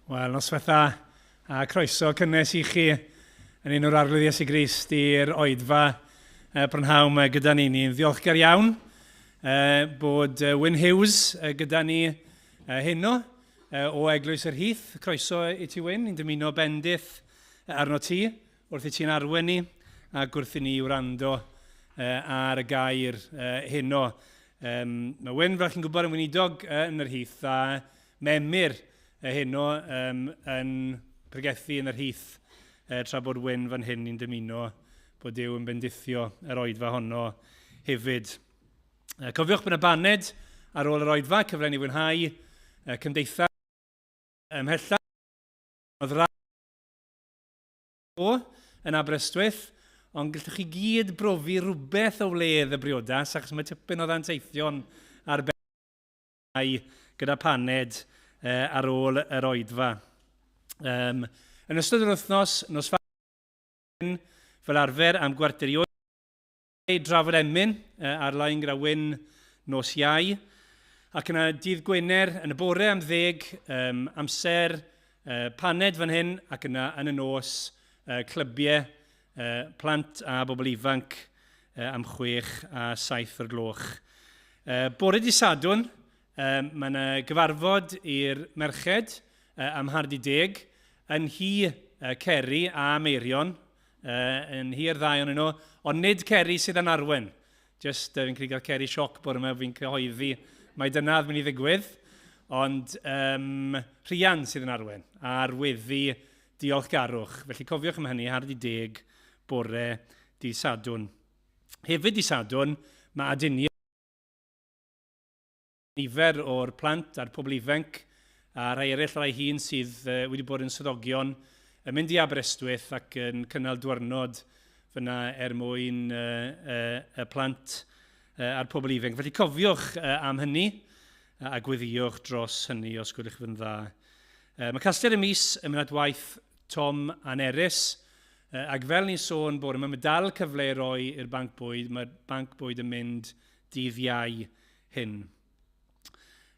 Wel, noswaith dda a croeso cynnes i chi yn un o'r Arglwydd Iesu Grist i'r oedfa prynhawn yma gyda ni. Ni'n ddiolchgar iawn bod Wyn Hughes gyda ni heno o Eglwys yr Heath. Croeso i ti Wyn, ni'n dymuno bendith arno ti wrth i ti'n arwen ni ac wrth i ni wrando ar y gair heno. Mae Wyn, fel chi'n gwybod, yn weinidog yn yr Heath a Mae Emyr heno yn pregethu yn yr Heath tra bod Wyn fan hyn ni'n dymuno bod Duw yn bendithio yr oedfa honno hefyd. Cofiwch bod yna baned ar ôl yr oedfa, cyfle ni fwynhau cymdeithas ymhellach. Oedd o yn Aberystwyth, ond gallwch chi gyd brofi rhywbeth o wledd y briodas, achos mae tipyn o ddanteithion ar ben gyda paned ar ôl yr oedfa. Um, yn ystod yr wythnos, nos fel arfer am gwarter i ei drafod emyn ar-lein gyda Wyn nos Iau. Ac yna dydd Gwener yn y bore am ddeg, um, amser uh, paned fan hyn, ac yna yn y nos uh, clybiau uh, plant a bobl ifanc uh, am chwech a saith o'r gloch. Uh, bore di Sadwn, um, mae yna gyfarfod i'r merched uh, am hardi deg yn hi uh, Ceri a Meirion, Yn hir ddau o'n nhw, ond nid Ceri sydd yn arwen. Just, fi'n credu gael Ceri sioc bore yma, fi'n cyhoeddi mai dyna oedd mynd i ddigwydd. Ond um, Rhian sydd yn arwen, ar weddi diolchgarwch. Felly cofiwch am hynny, har di deg bore di Sadwn. Hefyd di Sadwn, mae aduniad Nifer o'r plant a'r pobl ifanc a rhai eraill rai hŷn sydd wedi bod yn swyddogion yn mynd i Aberystwyth ac yn cynnal dwyrnod fyna er mwyn y plant a'r pobl ifanc. Felly cofiwch am hynny a gweddïwch dros hynny os gwelwch yn dda. Mae casgliad y mis yn mynd at waith Tom a Nerys ac fel ni'n sôn bore yma, mae dal cyfle i roi i'r banc bwyd, mae'r banc bwyd yn mynd dydd Iau hyn.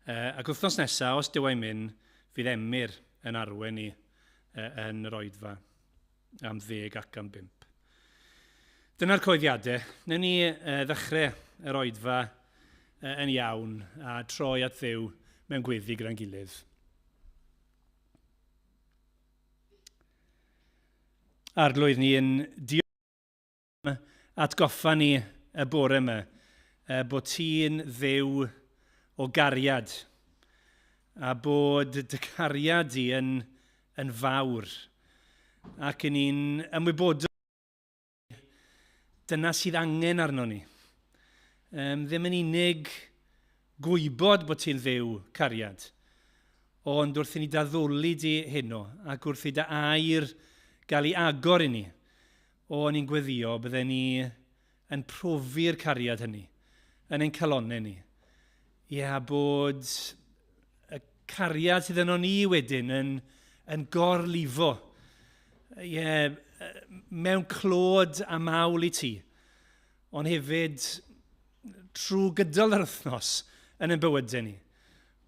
Uh, ac wythnos nesaf, os Duw a'i myn, fydd Emyr yn arwen ni uh, yn yr oedfa am ddeg ac am bump. Dyna'r coeddiadau. Newn ni uh, ddechrau yr oedfa uh, yn iawn a troi at Dduw mewn gweddi gyda'n gilydd. Arglwydd, ni yn diolch atgoffa ni y bore yma bod ti'n Dduw o gariad a bod dy cariad di yn, yn fawr ac yn ni'n ymwybodol dyna sydd angen arno ni. Um, ddim yn unig gwybod bod ti'n Dduw cariad, ond wrth i ni daddoli di heno ac wrth i dy air gael ei agor i ni, O, ni'n gweddïo bydden ni yn profi'r cariad hynny yn ein calonnau ni. Ie, a bod y cariad sydd yno ni wedyn yn, yn gorlifo. Ie, mewn clod a mawl i ti. Ond hefyd, trwy gydol yr wythnos yn ein bywydau ni,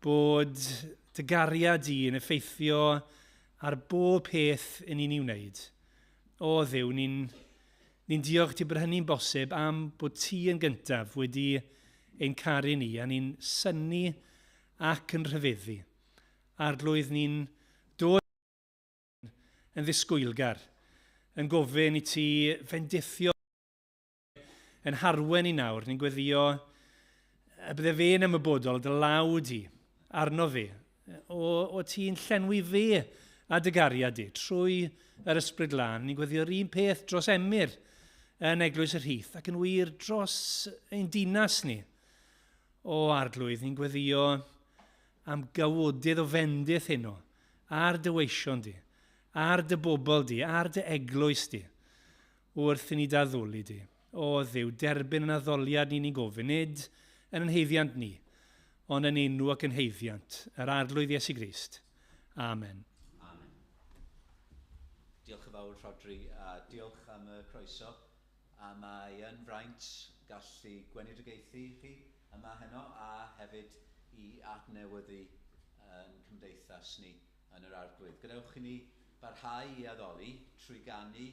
bod dy gariad di yn effeithio ar bob peth yn ni'n ei wneud. O Dduw, ni'n ni diolch ti bod hynny'n bosib am bod ti yn gyntaf wedi ein caru ni a ni'n synnu ac yn rhyfeddu. Arglwydd, ni'n dod yn ddisgwylgar, yn gofyn i ti fendithio yn harwen i nawr, ni'n gweddio y bydde fe'n ymwybodol dy law di arno fe, o, o ti'n llenwi fe a dy gariad di trwy yr ysbryd lân. Ni'n gweddio'r un peth dros Emyr yn Eglwys yr Heath ac yn wir dros ein dinas ni. O arglwydd, ni'n gweddio am gawodydd o fendith heno ar dy weision di, ar dy bobl di, ar dy eglwys di. Wrth i ni d'addoli di. O Dduw, derbyn yn addoliad ni'n ei gofyn, nid yn yn haeddiant ni, ond yn enw ac yn haeddiant yr Arglwydd Iesu Grist. Amen. Amen. Diolch yn fawr, Rhodri, a diolch am y croeso. A mae yn fraint gallu gweinidogaethu chi yma heno a hefyd i adnewyddu yn cymdeithas ni. yn yr Arglwydd. Gadewch i ni barhau i addoli trwy ganu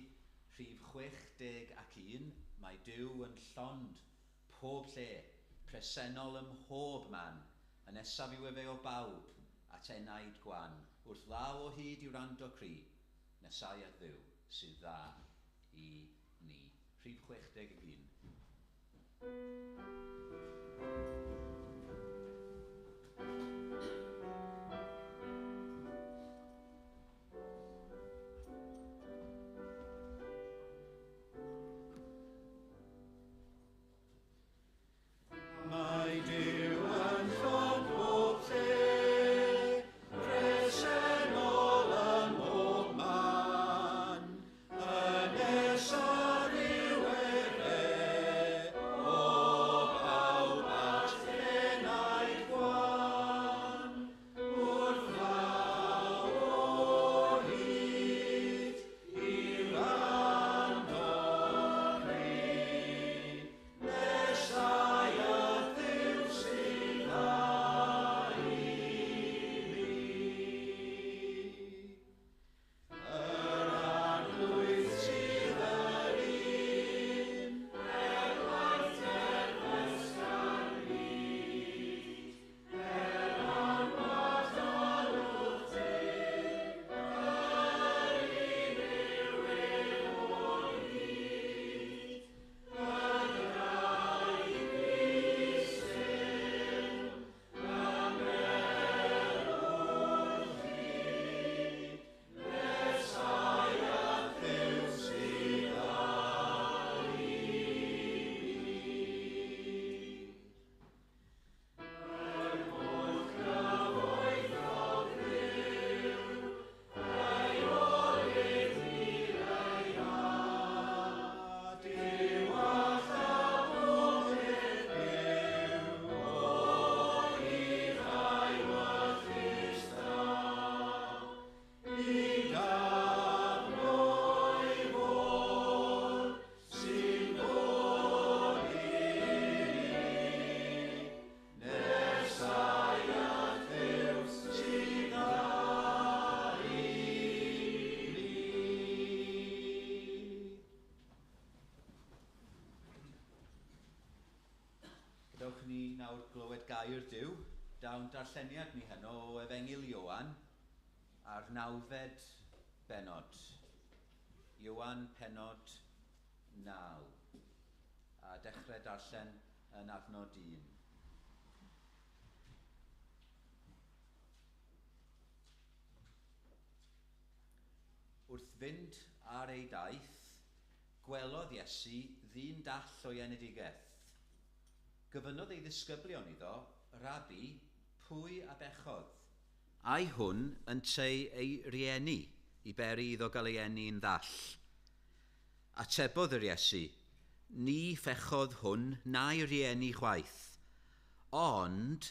rhif 61, mae Duw yn llond pob lle, presennol ym mhob man, y nesaf yw efe o bawb at enaid gwan, wrth law o hyd i wrando cri, nesau at Dduw sydd dda i ni. Rhif 61. Mae Duw yn llond bob lle, presennol ym mhob man, y nesaf yw efe, o bawb at enaid gwan, wrth law o hyd i wrando cri, nesau at Dduw sydd dda i ni. Yr Arglwydd sydd yr un, er gwaith terfysga'r byd, er anwadalwch teg, yr un yw ef o hyd, y graig isel, y merwch hyd, nesau at Dduw sydd dda i ni. Yr holl gyfoethog Dduw, ei olud hir ei ha, diwalla bob peth byw, o hyd a'i ewyllys da. I dad o'i fod sy'n fod i ni, nesau at Dduw sydd dda i ni. Gadewch i ni nawr glywed gair Duw. Daw'n darlleniad ni heno o Efengyl Ioan a'r 9fed bennod. Ioan pennod 9. A dechrau darllen yn adnod 1. Wrth fynd ar ei daith, gwelodd Iesu ddyn dall o'i enedigaeth. Gofynnodd ei ddisgyblion iddo, Rabbi, pwy a bechodd? Ai hwn ynteu ei rieni i beri iddo gael ei eni'n ddall? Atebodd yr Iesu, ni fechodd hwn na'i rieni chwaith, ond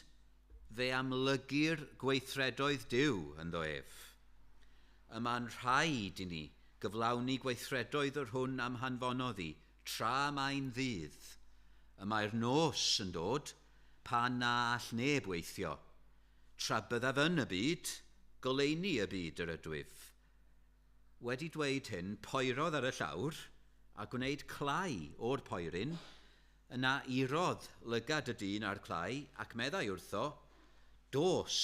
fe amlygir gweithredoedd Duw ynddo ef. Y mae'n rhaid i ni gyflawni gweithredoedd yr hwn am hanfonodd i, tra mae'n ddydd. Y mae'r nos yn dod, pan na all neb weithio. Tra byddaf yn y byd, goleuni y byd yr ydwyf. Wedi dweud hyn, poerodd ar y llawr a gwneud clai o'r poeryn, yna irodd lygad y dyn a'r clai ac meddai wrtho, dos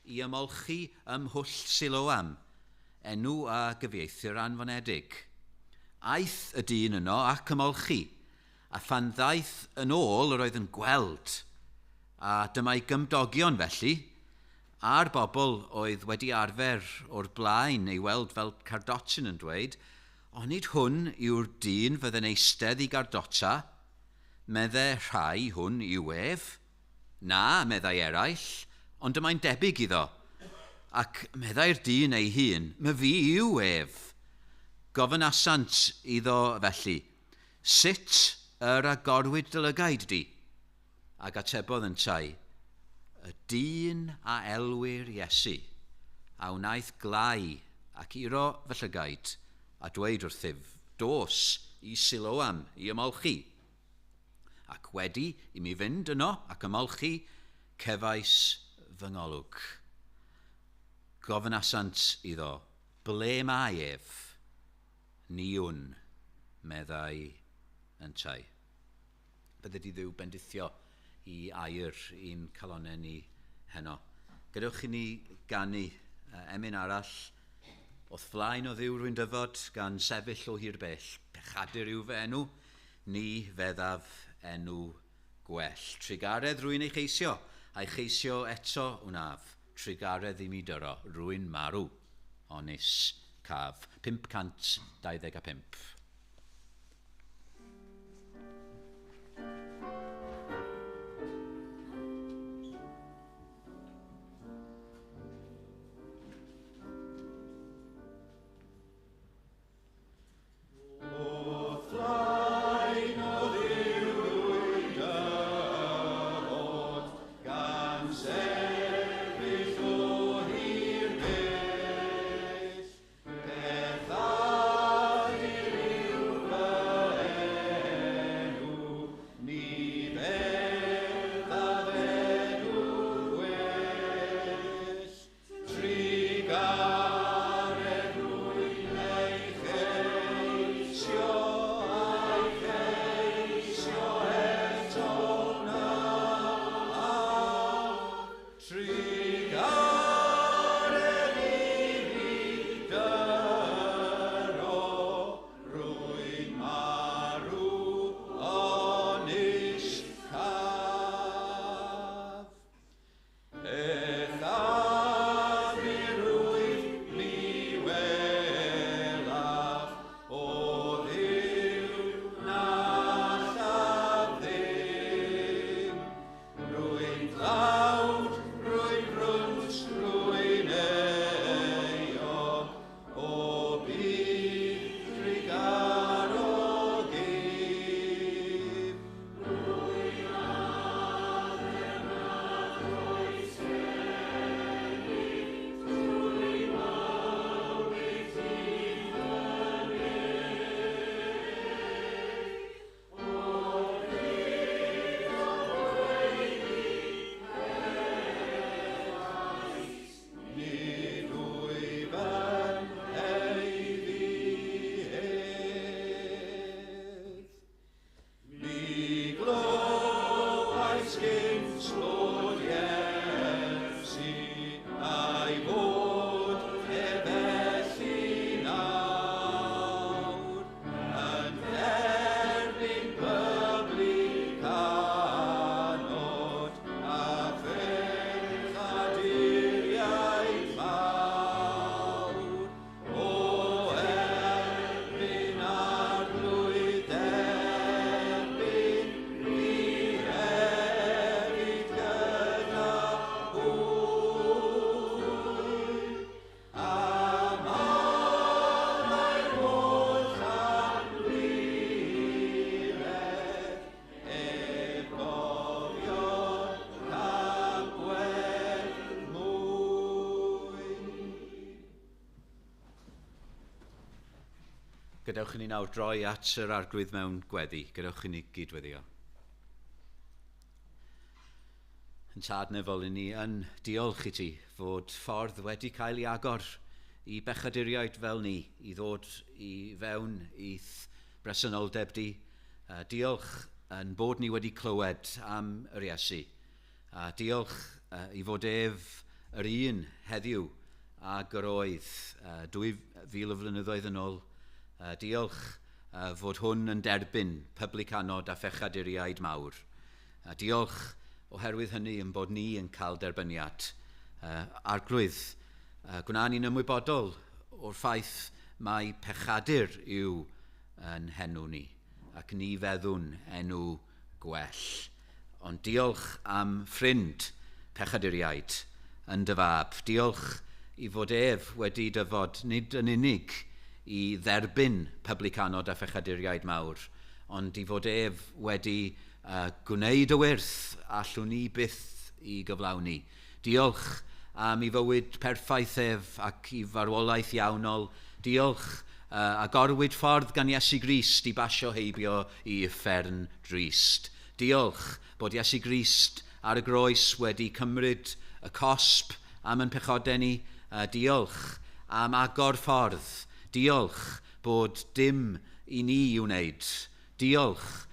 i ymolchi ym Mhwll Siloam, enw a gyfieithir anfonedig. Aeth y dyn yno ac ymolchi, a phan ddaeth yn ôl yr oedd yn gweld. A dyma'i gymdogion felly, a'r bobl oedd wedi arfer o'r blaen ei weld fel cardotyn yn dweud, onid hwn yw'r dyn fydde'n eistedd i gardota? Medde rhai hwn yw ef. Na, meddai eraill, ond y mae'n debyg iddo. Ac meddai'r dyn ei hun, myfi yw ef. Gofynasant iddo felly, sut yr agorwyd dy lygaid di? Ac atebodd yntau, y dyn a elwir Iesu, a wnaeth glai ac iro fy llygaid, a dweud wrthyf, dos i Siloam i ymolchi. Ac wedi i mi fynd yno ac ymolchi, cefais fy ngolwg. Gofynasant iddo, ble mae ef? Ni wn, meddai yntau. Bydde di Dduw bendithio i air i'n calonnau ni heno. Gadewch i ni ganu emyn arall. O'th flaen o Dduw rwy'n dyfod gan sefyll o hir bell. Pechadur yw fy enw, ni feddaf enw gwell. Trugaredd rwy'n ei cheisio, a'i cheisio eto wnaf. Trugaredd i mi dyro, rwy'n marw, onis caf. 525. Gadewch i ni nawr droi at yr Arglwydd mewn gweddi. Gadewch i ni gydweddio. Yn Tad nefol, i ni yn diolch i ti fod ffordd wedi cael ei agor i bechaduriaid fel ni i ddod i fewn i'th bresenoldeb di. Diolch yn bod ni wedi clywed am yr Iesu. A diolch i fod ef yr un heddiw ag yr oedd 2000 o flynyddoedd yn ôl. Diolch fod hwn yn derbyn publicanod a phechaduriaid mawr. Diolch oherwydd hynny yn bod ni yn cael derbyniad. Arglwydd, gwna ni'n ymwybodol o'r ffaith mai pechadur yw yn henw ni, ac ni feddwn enw gwell. Ond diolch am ffrind pechaduriaid yn dy fab. Diolch i fod ef wedi dyfod nid yn unig i dderbyn publicanod a phechaduriaid mawr, ond i fod ef wedi gwneud y wyrth allwn ni byth i gyflawni. Diolch am i fywyd perffaith ef ac i farwolaeth iawnol. Diolch agorwyd ffordd gan Iesu Grist i basio heibio i uffern drist. Diolch bod Iesu Grist ar y groes wedi cymryd y cosb am yn pechodau ni Diolch am agor ffordd. Diolch bod dim i ni i'w wneud. Diolch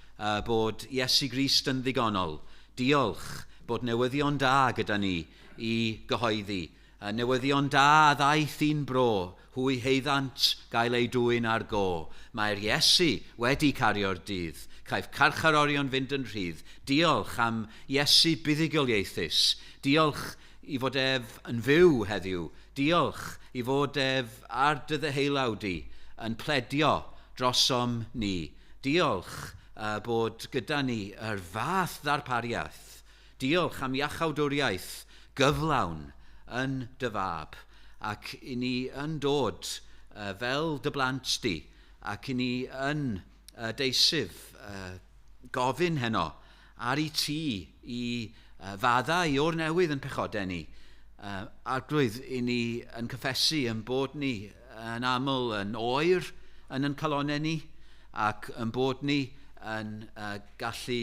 bod Iesu Grist yn ddigonol. Diolch bod newyddion da gyda ni i gyhoeddi. Newyddion da a ddaeth i'n bro, hwy heiddant gael eu dwyn ar go. Mae'r Iesu wedi cario'r dydd. Caiff carcharorion fynd yn rhydd. Diolch am Iesu buddugoliaethus. Diolch i fod ef yn fyw heddiw. Diolch i fod ef ar dy ddeheulaw di yn pledio drosom ni. Diolch bod gyda ni yr fath ddarpariaeth. Diolch am iachawdwriaeth gyflawn yn dy fab, ac i ni yn dod fel dy blant di, ac i ni yn deisyf gofyn heno ar i ti i faddau o'r newydd yn pechodau ni. Arglwydd, i ni yn cyffesu yn bod ni yn aml yn oer yn yn calonau ni, ac yn bod ni yn gallu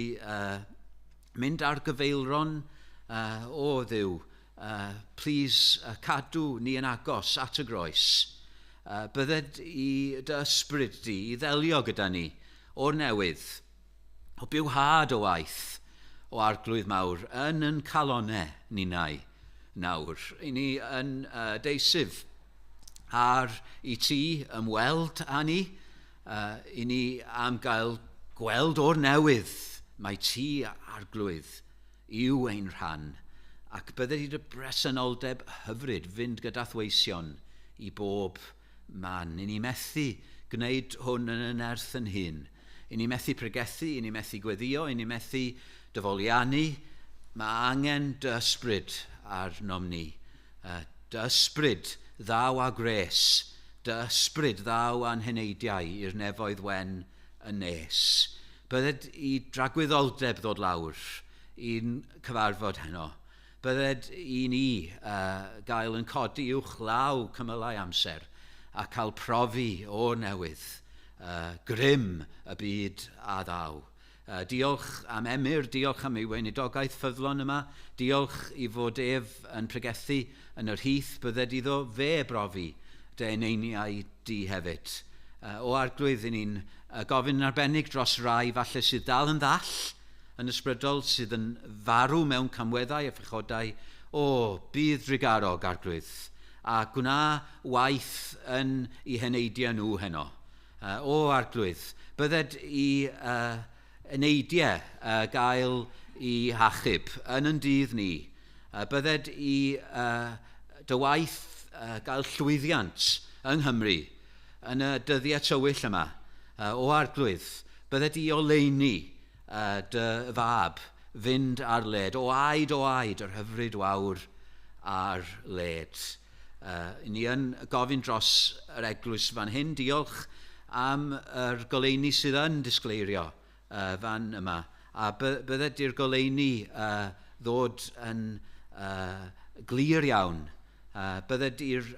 mynd ar gyfeilron o Dduw. Please cadw ni yn agos at y groes. Bydded i dy ysbryd di i ddelio gyda ni o'r newydd, o bywhad o waith, o Arglwydd mawr, yn yn calonau ninnau nawr. I ni yn deisyf ar i ti ymweld â ni, i ni am gael gweld o'r newydd mae ti, Arglwydd, yw ein rhan, ac bydded i dy bresenoldeb hyfryd fynd gyda'th weision i bob man. I ni methu gwneud hwn yn y nerth yn hun. I ni methu pregethu, i ni methu gweddio, i ni methu dyfoliannu. Mae angen dy ysbryd arnom ni. Dy ysbryd ddaw â gwres, dy ysbryd ddaw â'n heneidiau i'r nefoedd wen yn nes. Bydded i dragwyddoldeb ddod lawr i'n cyfarfod heno. Bydded i ni gael yn codi uwch law cymylau amser a cael profi o'r newydd grym y byd a ddaw. Diolch am Emyr, diolch am ei weinidogaeth ffyddlon yma, diolch i fod ef yn pregethu yn yr hyth, bydded iddo fe brofi dy eneiniau di hefyd. O Arglwydd, i ni'n gofyn yn arbennig dros rai falle sydd dal yn ddall yn ysbrydol, sydd yn farw mewn camweddau a phechodau. O, bydd drugarog, Arglwydd, a gwna waith yn eu heneidiau nhw heno. O Arglwydd, bydded i eneidiau gael i hachub yn yn dydd ni. Bydded i dy waith gael llwyddiant yng Nghymru yn y dyddiau tywyll yma. O Arglwydd, bydded i oleuni dy fab fynd ar led, o aed, o aed, yr hyfryd wawr ar led. Ni yn gofyn dros yr eglwys fan hyn, diolch am yr goleuni sydd yn disgleirio fan yma. A bydded i'r goleuni ddod yn glir iawn. Bydded i'r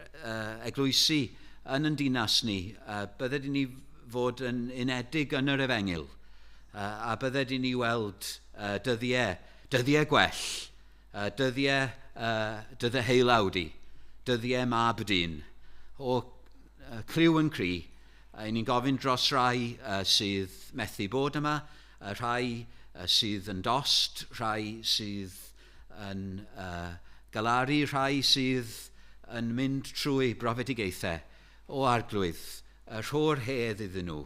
eglwysi yn yn dinas ni, bydded i ni fod yn unedig yn yr efengyl, a bydded i ni weld dyddiau, dyddiau gwell, dyddiau dy ddeheulaw di, dyddiau mab dyn. O cliw yn cri, i ni'n gofyn dros rai sydd methu bod yma, rhai sydd yn dost, rhai sydd yn galaru, rhai sydd yn mynd trwy brofedigaethau. O Arglwydd, rho'r hedd iddyn nhw,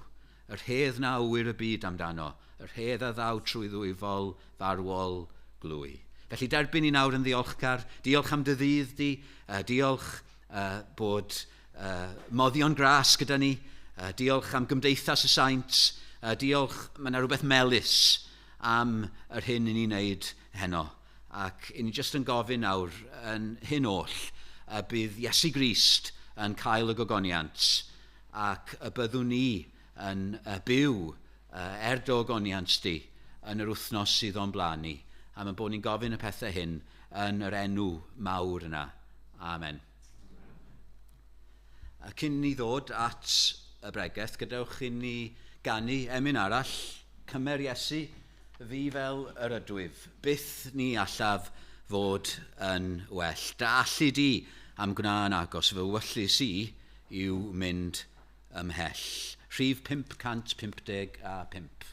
yr hedd na ŵyr y byd amdano, yr hedd a ddaw trwy ddwyfol farwol glwy. Felly derbyn ni nawr yn ddiolchgar, diolch am dy ddydd di, diolch bod moddion gras gyda ni, diolch am gymdeithas y saint, diolch, mae yna rhywbeth melys am yr hyn i ni'n wneud heno. Ac i ni jyst yn gofyn nawr yn hyn oll, y bydd Iesu Grist yn cael y gogoniant ac y byddwn ni yn byw er dy ogoniant di yn yr wythnos sydd o'n blaen ni. A mae'n bod ni'n gofyn y pethau hyn yn yr enw mawr yna. Amen. A cyn ni ddod at y bregeth, gadewch i ni ganu emyn arall, Cymer Iesu, fi fel yr ydwyf, byth ni allaf fod yn well. Dy allu di am gwna yn agos, fy wyllys i yw mynd ymhell. Rhif 555.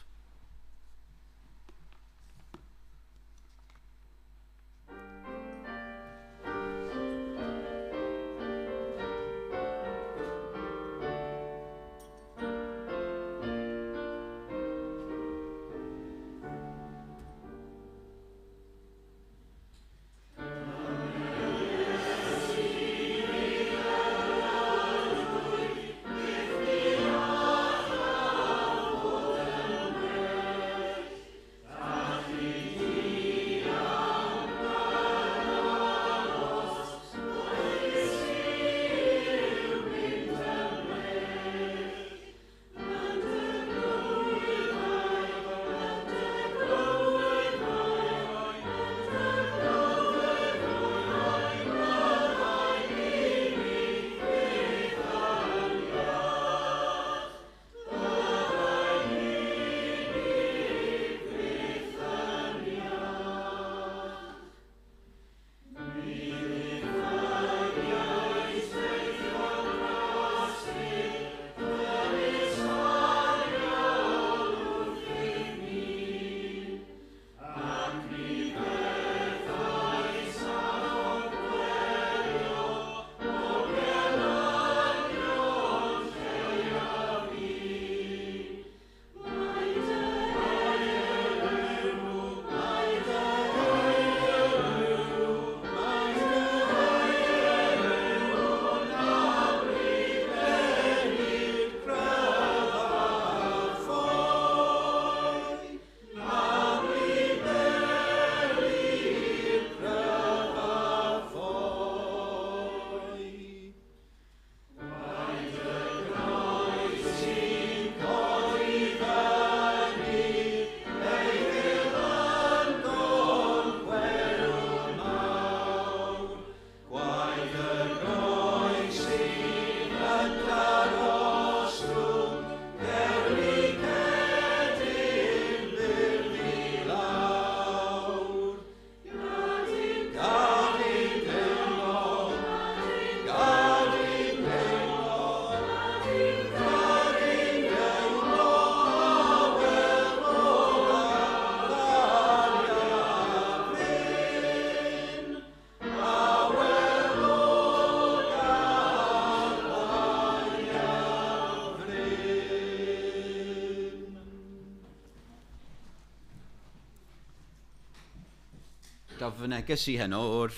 Daw fy neges i heno o'r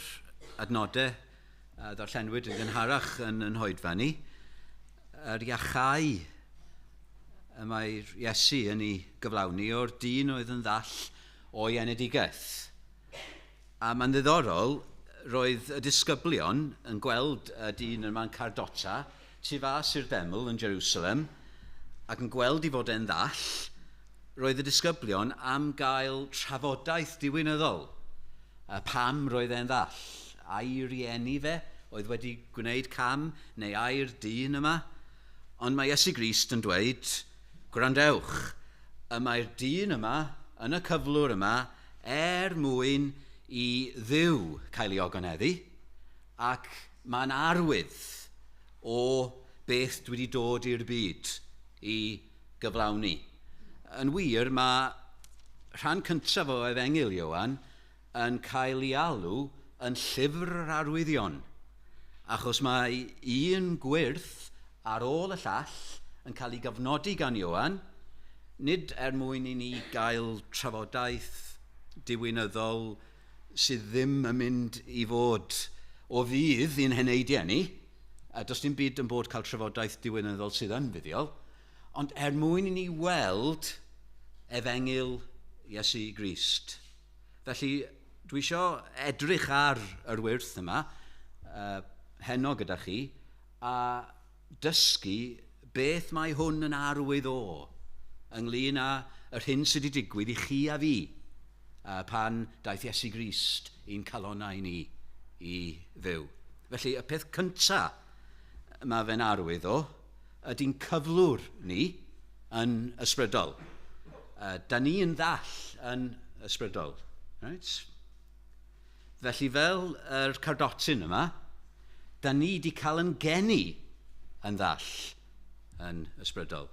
adnodau a ddarllenwyd yn gynharach yn yn hoedfa ni, yr iachau y mae Iesu yn ei gyflawni o'r dyn oedd yn ddall o'i enedigaeth. A mae'n ddiddorol, roedd y disgyblion yn gweld y dyn yma'n cardota tu fas i'r deml yn Jerusalem ac yn gweld i fod e'n ddall, roedd y disgyblion am gael trafodaeth diwinyddol. A pam roedd e'n ddall? A'i rieni fe oedd wedi gwneud cam neu ai'r dyn yma? Ond mae Iesu Grist yn dweud, gwrandewch, y mae'r dyn yma, yn y cyflwr yma, er mwyn i Dduw cael ei ogoneddu, ac mae'n arwydd o beth dwi wedi dod i'r byd i gyflawni. Yn wir, mae rhan cyntaf o Efengyl Ioan yn cael ei alw yn llyfr yr arwyddion, achos mae un gwyrth ar ôl y llall yn cael ei gyfnodi gan Ioan, nid er mwyn i ni gael trafodaeth diwinyddol sydd ddim yn mynd i fod o fudd i'n heneidiau ni, a does dim byd yn bod cael trafodaeth diwinyddol sydd yn fuddiol, ond er mwyn i ni weld Efengyl Iesu Grist. Felly, dwi isio edrych ar yr wyrth yma, heno gyda chi, a dysgu beth mae hwn yn arwydd o, ynglyn â yr hyn sydd wedi digwydd i chi a fi, pan daeth Iesu Grist i'n calonnau ni i fyw. Felly, y peth cyntaf mae fe'n arwydd o, ydy'n cyflwr ni yn ysbrydol. Da ni'n ddall yn ysbrydol. Right? Felly, fel yr cardotyn yma, Da ni wedi cael yn geni yn ddall yn ysbrydol.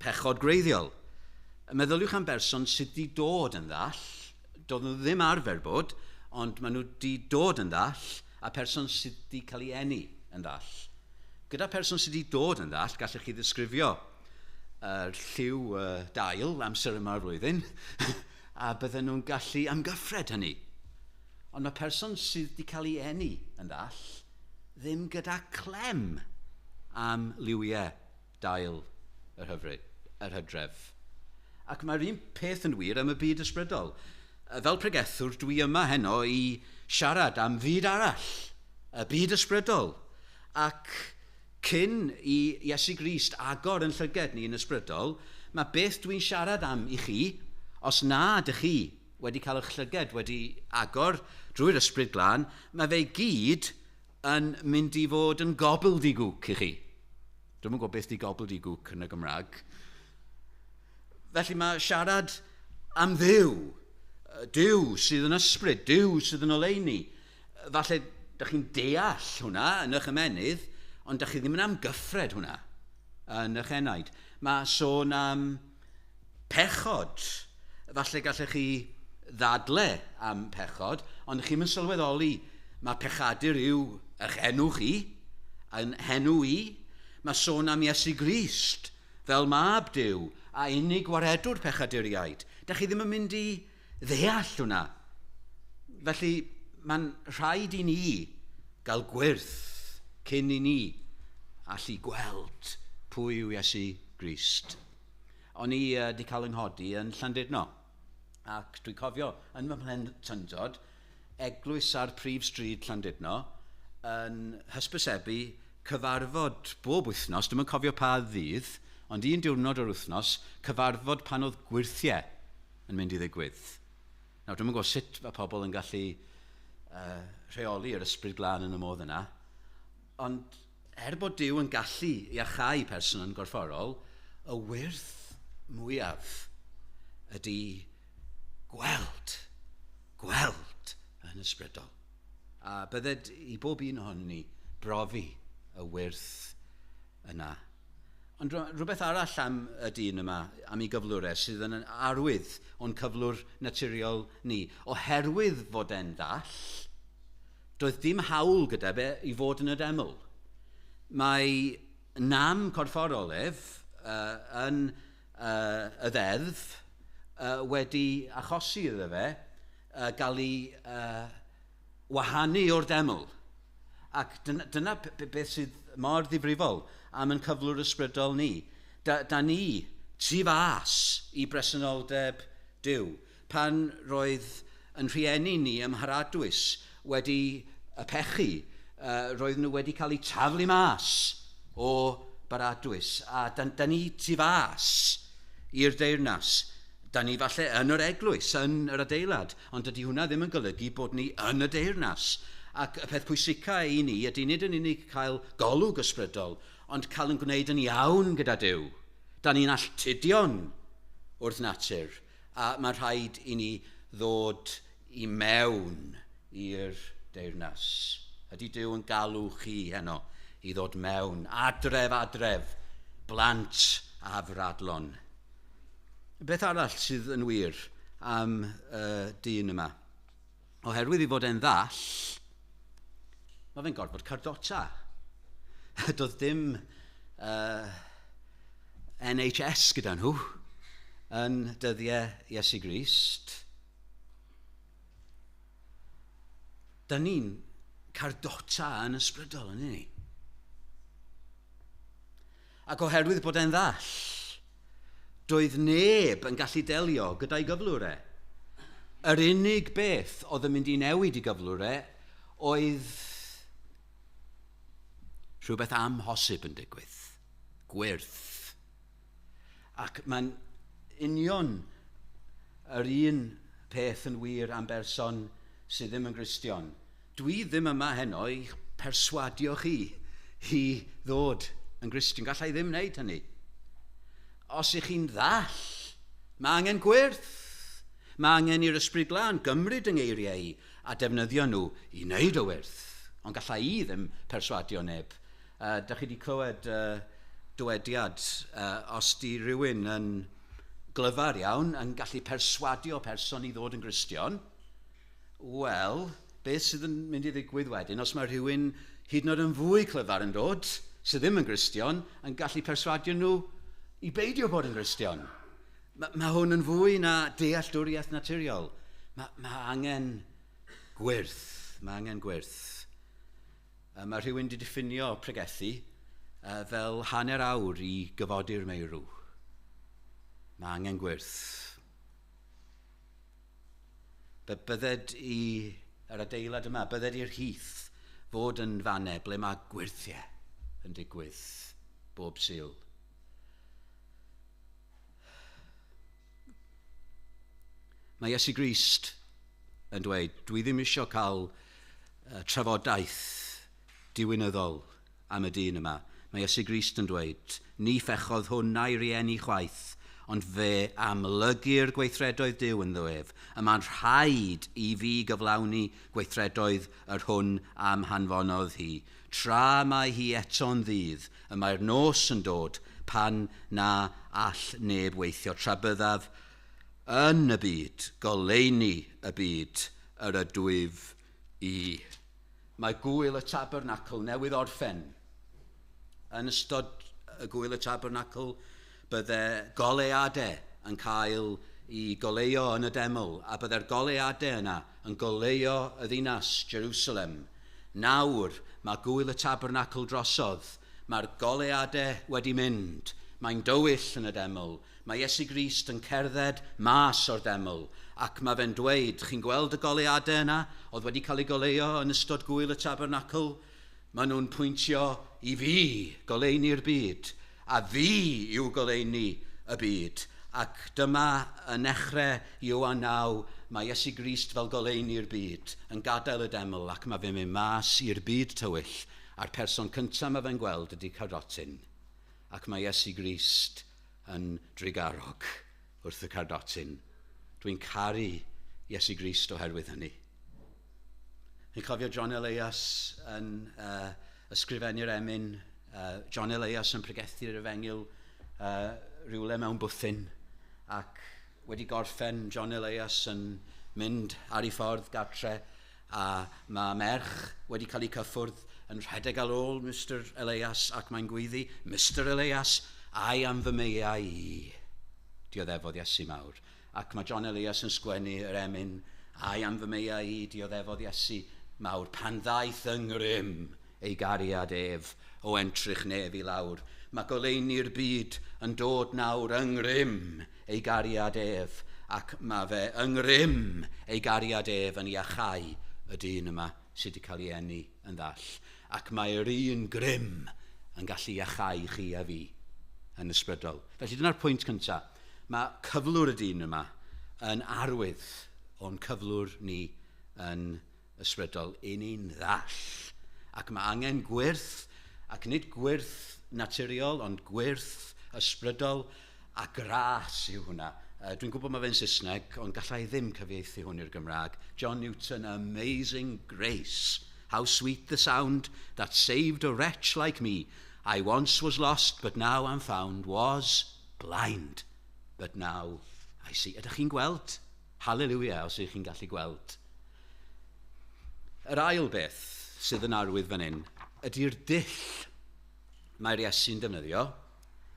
Pechod gwreiddiol. Meddyliwch am berson sydd wedi dod yn ddall, doedd nhw ddim arfer bod, ond maen nhw wedi dod yn ddall, a person sydd wedi cael ei eni yn ddall. Gyda person sydd wedi dod yn ddall, gallech chi ddisgrifio yr lliw dail amser yma'r flwyddyn, a bydden nhw'n gallu amgyffred hynny. Ond mae person sydd wedi cael ei eni yn ddall ddim gyda clem am liwiau dail yr, hyfryd, yr hydref. Ac mae'r un peth yn wir am y byd ysbrydol. Fel pregethwr, dwi yma heno i siarad am fyd arall, y byd ysbrydol. Ac cyn i Iesu Grist agor yn llyged ni yn ysbrydol, mae beth dwi'n siarad am i chi, os na ydych chi wedi cael eich llyged wedi agor drwy'r Ysbryd Glân, mae fe gyd yn mynd i fod yn gobbledygook i chi. Dwi'm yn gwybod beth di gobbledygook yn y Gymraeg. Felly mae siarad am Dduw, Duw sydd yn ysbryd, Duw sydd yn oleuni. Falle dych chi'n deall hwnna yn eich ymennydd, ond dych chi ddim yn amgyffred hwnna yn eich enaid. Mae sôn am pechod. Falle gallech chi ddadle am pechod, ond chi'n mynd sylweddoli mae pechadur yw eich enw chi, yn henw i. Mae sôn am Iesu Grist fel mab Duw a unig waredwr pechaduriaid. Da chi ddim yn mynd i ddeall hwnna. Felly mae'n rhaid i ni gael gwyrth cyn i ni allu gweld pwy yw Iesu Grist. O'n i wedi cael yng nghodi yn Llandudno, ac dwi'n cofio yn fy mhlentyndod, eglwys ar prif stryd Llandudno yn hysbysebu cyfarfod bob wythnos, dwi'm yn cofio pa ddydd, ond un diwrnod o'r wythnos, cyfarfod pan oedd gwyrthiau yn mynd i ddigwydd. Nawr, dwi'm yn gwybod sut mae pobl yn gallu rheoli yr Ysbryd Glân yn y modd yna, ond er bod Duw yn gallu iachau person yn gorfforol, y wyrth mwyaf ydy gweld, gweld yn ysbrydol. A bydded i bob un ohonon ni brofi y wyrth yna. Ond rhywbeth arall am y dyn yma, am ei gyflwr e, sydd yn arwydd o'n cyflwr naturiol ni. Oherwydd fod e'n ddall, doedd dim hawl gyda fe i fod yn y deml. Mae nam corfforol ef yn y ddeddf wedi achosi iddo fe gael ei wahanu o'r deml. Ac dyna, dyna beth sydd mor ddifrifol am yn cyflwr ysbrydol ni. Da, da ni tu fas i bresenoldeb Duw. Pan roedd yn rhieni ni ym Mharadwys wedi y pechu, roedd nhw wedi cael eu taflu mas o Baradwys. A da, da ni tu fas i'r deyrnas. Da ni falle yn yr eglwys, yn yr adeilad, ond dydy hwnna ddim yn golygu bod ni yn y deyrnas. Ac y peth pwysica i ni ydy nid yn unig cael golwg ysbrydol, ond cael yn gwneud yn iawn gyda Duw. Da ni'n alltudion wrth natur, a mae rhaid i ni ddod i mewn i'r deyrnas. Ydy Duw yn galw chi heno i ddod mewn, adref, adref, blant a fradlon. Beth arall sydd yn wir am y dyn yma? Oherwydd i fod e'n ddall, mae fe'n gorfod cardota. Doedd dim NHS gyda nhw yn dyddiau Iesu Grist. Da ni'n cardota yn ysbrydol, yn ni? Ac oherwydd bod e'n ddall, doedd neb yn gallu delio gyda'i gyflwr e. Yr unig beth oedd yn mynd i newid i gyflwr e oedd rhywbeth amhosib yn digwydd. Gwyrth. Ac mae'n union yr un peth yn wir am berson sydd ddim yn Gristion. Dwi ddim yma heno i'ch perswadio chi i ddod yn Gristion. Galla i ddim wneud hynny. Os ych chi'n ddall, mae angen gwyrth. Mae angen i'r Ysbryd Glân gymryd yng ngeiriau i a defnyddio nhw i wneud y wyrth. Ond gallai i ddim perswadio neb. Da chi wedi clywed dywediad, os di rhywun yn glyfar iawn yn gallu perswadio person i ddod yn Gristion, wel, beth sydd yn mynd i ddigwydd wedyn os mae rhywun hyd yn oed yn fwy clyfar yn dod, sydd ddim yn Gristion, yn gallu perswadio nhw i beidio bod yn Gristion? Mae hwn yn fwy na dealltwriaeth naturiol. Mae angen gwyrth. Mae angen gwyrth. Mae rhywun wedi diffinio pregethu fel hanner awr i gyfodi'r meirw. Mae angen gwyrth. Bydded i yr adeilad yma, bydded i'r Heath fod yn fannau ble mae gwyrthiau yn digwydd bob Sul. Mae Iesu Grist yn dweud, dwi ddim eisiau cael trafodaeth diwinyddol am y dyn yma. Mae Iesu Grist yn dweud, ni phechodd hwn na'i rieni chwaith, ond fe amlygir gweithredoedd Duw ynddo ef. Y mae'n rhaid i fi gyflawni gweithredoedd yr hwn am hanfonodd hi. Tra mae hi eto'n ddydd, y mae'r nos yn dod pan na all neb weithio. Tra byddaf yn y byd, goleuni y byd yr ydwyf i. Mae gwyl y Tabernacl newydd orffen. Yn ystod y gwyl y Tabernacl, bydde goleuadau yn cael i goleuo yn y deml, a bydde'r goleuadau yna yn goleuo y ddinas, Jerusalem. Nawr, mae gwyl y Tabernacl drosodd, mae'r goleuadau wedi mynd, mae'n dywyll yn y deml, mae Iesu Grist yn cerdded mas o'r deml, ac mae fe'n dweud, chi'n gweld y goleuadau yna oedd wedi cael ei goleuo yn ystod gwyl y Tabernacl? Maen nhw'n pwyntio i fi, goleuni'r byd, a fi yw goleuni y byd. Ac dyma yn nechrau Ioan 9, mae Iesu Grist fel goleuni'r byd yn gadael y deml, ac mae fe'n mynd mas i'r byd tywyll, a'r person cyntaf mae fe'n gweld ydy cardotyn. Ac mae Iesu Grist yn drugarog wrth y cardotyn. Dwi'n caru Iesu Grist oherwydd hynny. Chi'n cofio John Elias yn ysgrifennu'r emyn, John Elias yn pregethu'r efengyl rhywle mewn bwthyn, ac wedi gorffen John Elias yn mynd ar ei ffordd gartre, a mae merch wedi cael ei cyffwrdd yn rhedeg ar ôl Mr Elias, ac mae'n gweiddi, Mr Elias, ai am fy meiau i, dioddefodd Iesu mawr. Ac mae John Elias yn sgwennu yr emyn, ai am fy meiau i, dioddefodd Iesu mawr, pan ddaeth yng ngrym ei gariad ef o entrych nef i lawr. Mae goleuni'r byd yn dod nawr yng ngrym ei gariad ef, ac mae fe yng ngrym ei gariad ef yn iachau y dyn yma sydd wedi cael ei eni yn ddall. Ac mae'r un grym yn gallu iachau chi a fi yn ysbrydol. Felly dyna'r pwynt cyntaf. Mae cyflwr y dyn yma yn arwydd o'n cyflwr ni yn ysbrydol. I ni'n ddall. Ac mae angen gwyrth, ac nid gwyrth naturiol, ond gwyrth ysbrydol, a gras yw hwnna. Dwi'n gwybod mae fe'n Saesneg, ond gallai ddim cyfieithu hwn i'r Gymraeg. John Newton, Amazing Grace. How sweet the sound that saved a wretch like me. I once was lost, but now I'm found. Was blind, but now I see. Ydych chi'n gweld? Hallelujah, os ydych chi'n gallu gweld. Yr ail beth sydd yn arwydd fan hyn ydy'r dull mae'r Iesu'n defnyddio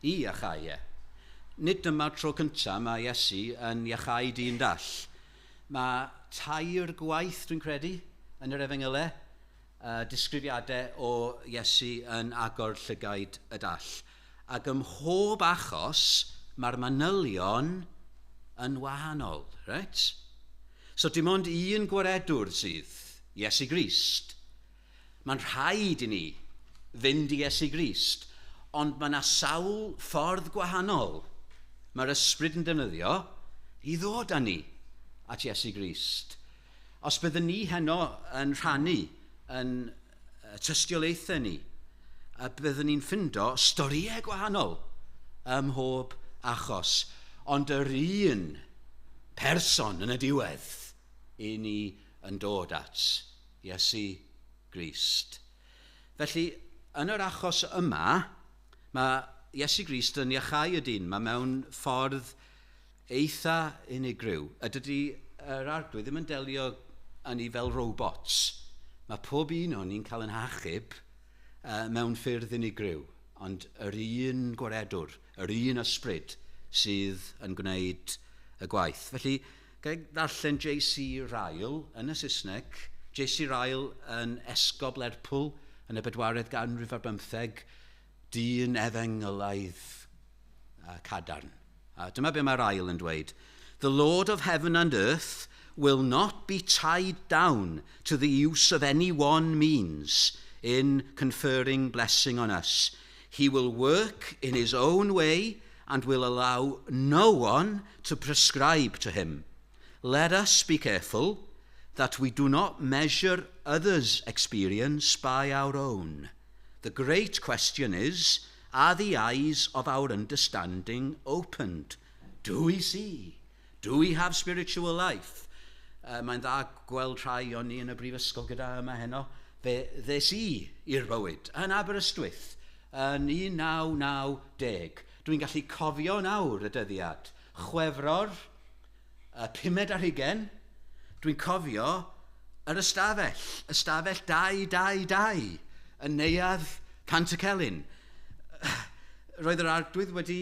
i iachau e. Nid dyma'r tro cyntaf mae Iesu yn iachau dyn dall. Mae 3 gwaith, dwi'n credu, yn yr Efengylau, disgrifiadau o Iesu yn agor llygaid y dall. Ac ym mhob achos, mae'r manylion yn wahanol, reit? So dim ond un gwaredwr sydd, Iesu Grist. Mae'n rhaid i ni fynd i Iesu Grist, ond mae yna sawl ffordd gwahanol mae'r ysbryd yn defnyddio i ddod â ni at Iesu Grist. Os byddwn ni heno yn rhannu yn tystiolaethau ni, a byddwn ni'n ffindo storïau gwahanol ym mhob achos, ond yr un person yn y diwedd i ni yn dod at Iesu Grist. Felly, yn yr achos yma, mae Iesu Grist yn iachau y dyn. Mae mewn ffordd eitha unigryw. A dydy yr Arglwydd ddim yn delio â ni fel robots. Mae pob un o'n ni'n cael yn hachub mewn ffyrdd unigryw. Ond yr un gwaredwr, yr un ysbryd sydd yn gwneud y gwaith. Felly, ga i ddarllen J.C. Ryle yn y Saesneg. J.C. Ryle yn esgob Lerpwl yn y 15th ganrif, dyn efengylaidd cadarn. A dyma be mae Ryle yn dweud. "The Lord of heaven and earth will not be tied down to the use of any one means in conferring blessing on us. He will work in his own way and will allow no one to prescribe to him. Let us be careful that we do not measure others' experience by our own. The great question is, are the eyes of our understanding opened? Do we see? Do we have spiritual life?" Mae'n dda gweld rhai o'n ni yn y brifysgol gyda yma heno. Fe ddes i i'r bywyd yn Aberystwyth yn 1990. Dwi'n gallu cofio nawr y dyddiad. Chwefror, y 25, dwi'n cofio yr ystafell, ystafell 222, yn neuadd Pantycelyn. Roedd yr Arglwydd wedi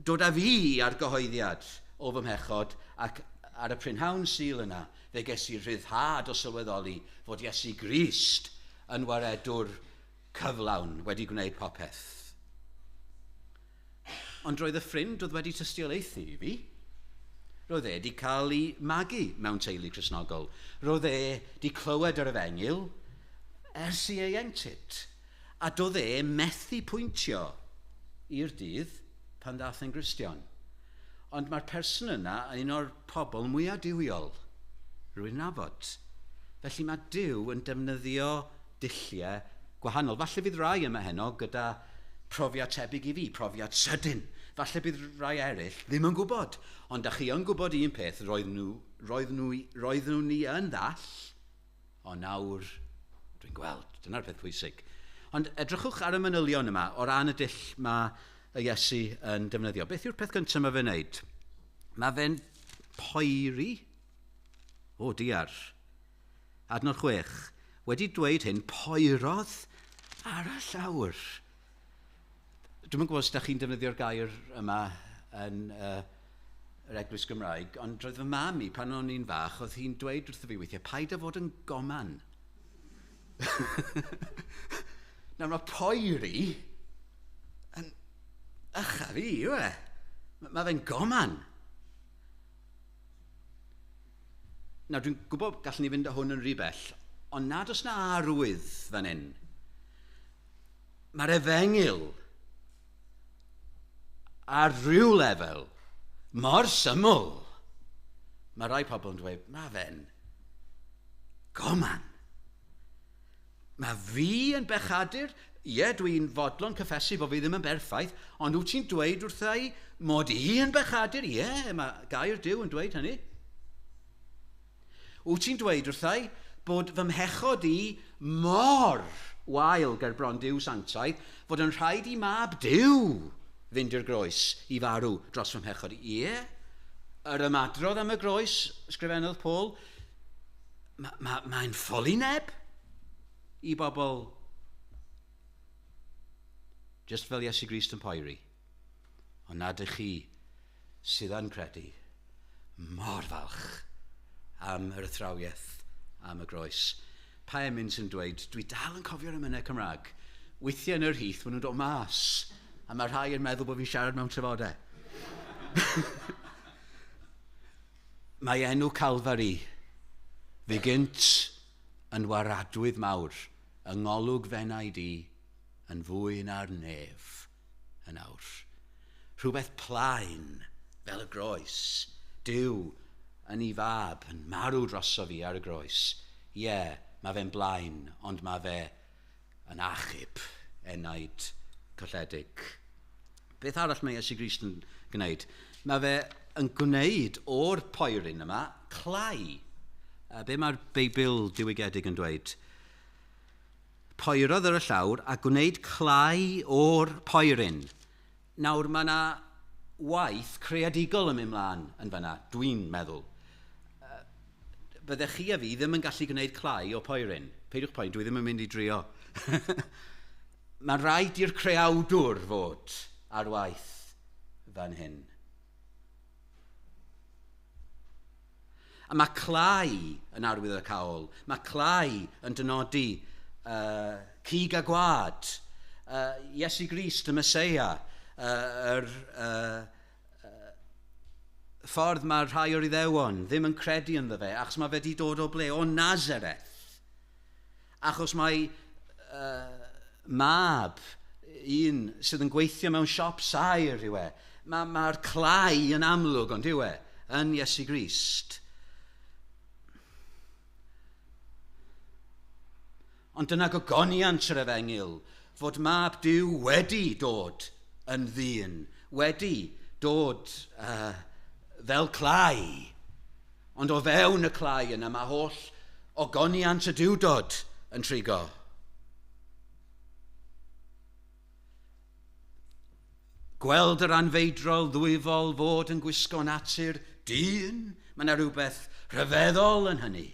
dod â fi ar gyhoeddiad o fy mhechod ac ar y prynhawn Sul yna, fe ges i rhyddhad o sylweddoli fod Iesu Grist yn waredwr cyflawn wedi gwneud popeth. Ond roedd y ffrind oedd wedi tystiolaethu i fi, roedd e wedi cael ei magu mewn teulu Cristnogol. Roedd e wedi clywed yr efengyl ers ei ieuenctid. A doedd e methu pwyntio i'r dydd pan ddath yn Gristion. Ond mae'r person yna yn un o'r pobl mwyaf duwiol rwy'n nabod. Felly mae Duw yn defnyddio dulliau gwahanol. Falle fydd rai yma heno gyda profiad tebyg i fi, profiad sydyn. Falle bydd rai eraill ddim yn gwybod. Ond da chi yn gwybod un peth, roedd nhw ni yn ddall, ond nawr dwi'n gweld. Dyna'r peth pwysig. Ond edrychwch ar y manylion yma o ran y dull mae y Iesu yn defnyddio. Beth yw'r peth gyntaf mae fe'n wneud? Mae fe'n poeri. O, diar. Adnod 6. "Wedi dweud hyn, poerodd ar y llawr." Dwi'n yn gwybod os ydych chi'n defnyddio'r gair yma yn yr Eglwys Gymraeg, ond roedd fy mam i, pan o'n i'n fach, oedd hi'n dweud wrtho fi weithiau, "Paid â fod yn goman." Nawr mae poeri yn ycha fi, yw e? Mae fe'n goman. Nawr dwi'n gwybod gallwn ni fynd â hwn yn rhy bell, ond nad oes na arwydd fan hyn. Mae'r efengyl ar ryw lefel mor syml. Mae rai pobl yn dweud, "Mae fe'n goman. Mae fi yn bechadur, ie, dwi'n fodlon cyffesu bod fi ddim yn berffaith, ond wyt ti'n dweud wrtha i mod i yn bechadur? Ie, mae gair Duw yn dweud hynny. Wyt ti'n dweud wrtha i bod fy mhechod i mor wael ger bron Duw sanctaidd fod yn rhaid i mab Duw fynd i'r groes i farw dros fy mhechod i? Ie, yr ymadrodd am y groes," ysgrifennodd Paul, mae'n ma ffolineb i bobl just fel Iesu Grist yn poeri. Ond nad ych chi sydd yn credu mor falch am yr athrawiaeth am y groes. Pa emyn sy'n dweud, dwi dal yn cofio'r emynau Cymraeg. Weithiau yn yr hyth, maen nhw'n dod mas. A mae rhai yn meddwl bod fi'n siarad mewn trafodau. "Mae enw Calfari fu gynt yn waradwydd mawr, yng ngolwg f'enaid i yn fwy na'r nef yn awr." Rhywbeth plaen fel y groes. Duw yn ei fab yn marw droso fi ar y groes. Ie, yeah, mae fe'n blaen, ond mae fe yn achub enaid colledig. Beth arall mae Iesu Grist yn gwneud? Mae fe yn gwneud o'r poeryn yma clai. Be mae'r Beibl diwygiedig yn dweud? Poerodd ar y llawr a gwneud clai o'r poeryn. Nawr mae yna waith creadigol yn mynd mlaen yn fanna, dwi'n meddwl. Byddech chi a fi ddim yn gallu gwneud clai o poeryn. Peidiwch poen, dwi ddim yn mynd i drio. Mae'n rhaid i'r creawdwr fod ar waith fan hyn. A mae clai yn arwydd y cawl. Mae clai yn dynodi cig a gwad. Iesu Grist, y Meseia, yr ffordd mae rhai o'r Iddewon ddim yn credu ynddo fe, achos mae fe wedi dod o ble? O Nazareth. Achos mae mab un sydd yn gweithio mewn siop saer yw e. Mae'r ma clai yn amlwg, ond yw e, yn Iesu Grist. Ond dyna gogoniant yr efengyl, fod mab Duw wedi dod yn ddyn, wedi dod fel clai. Ond o fewn y clai yna mae holl ogoniant y Duwdod yn trigo. Gweld yr anfeidrol ddwyfol fod yn gwisgo natur dyn, mae yna rhywbeth rhyfeddol yn hynny.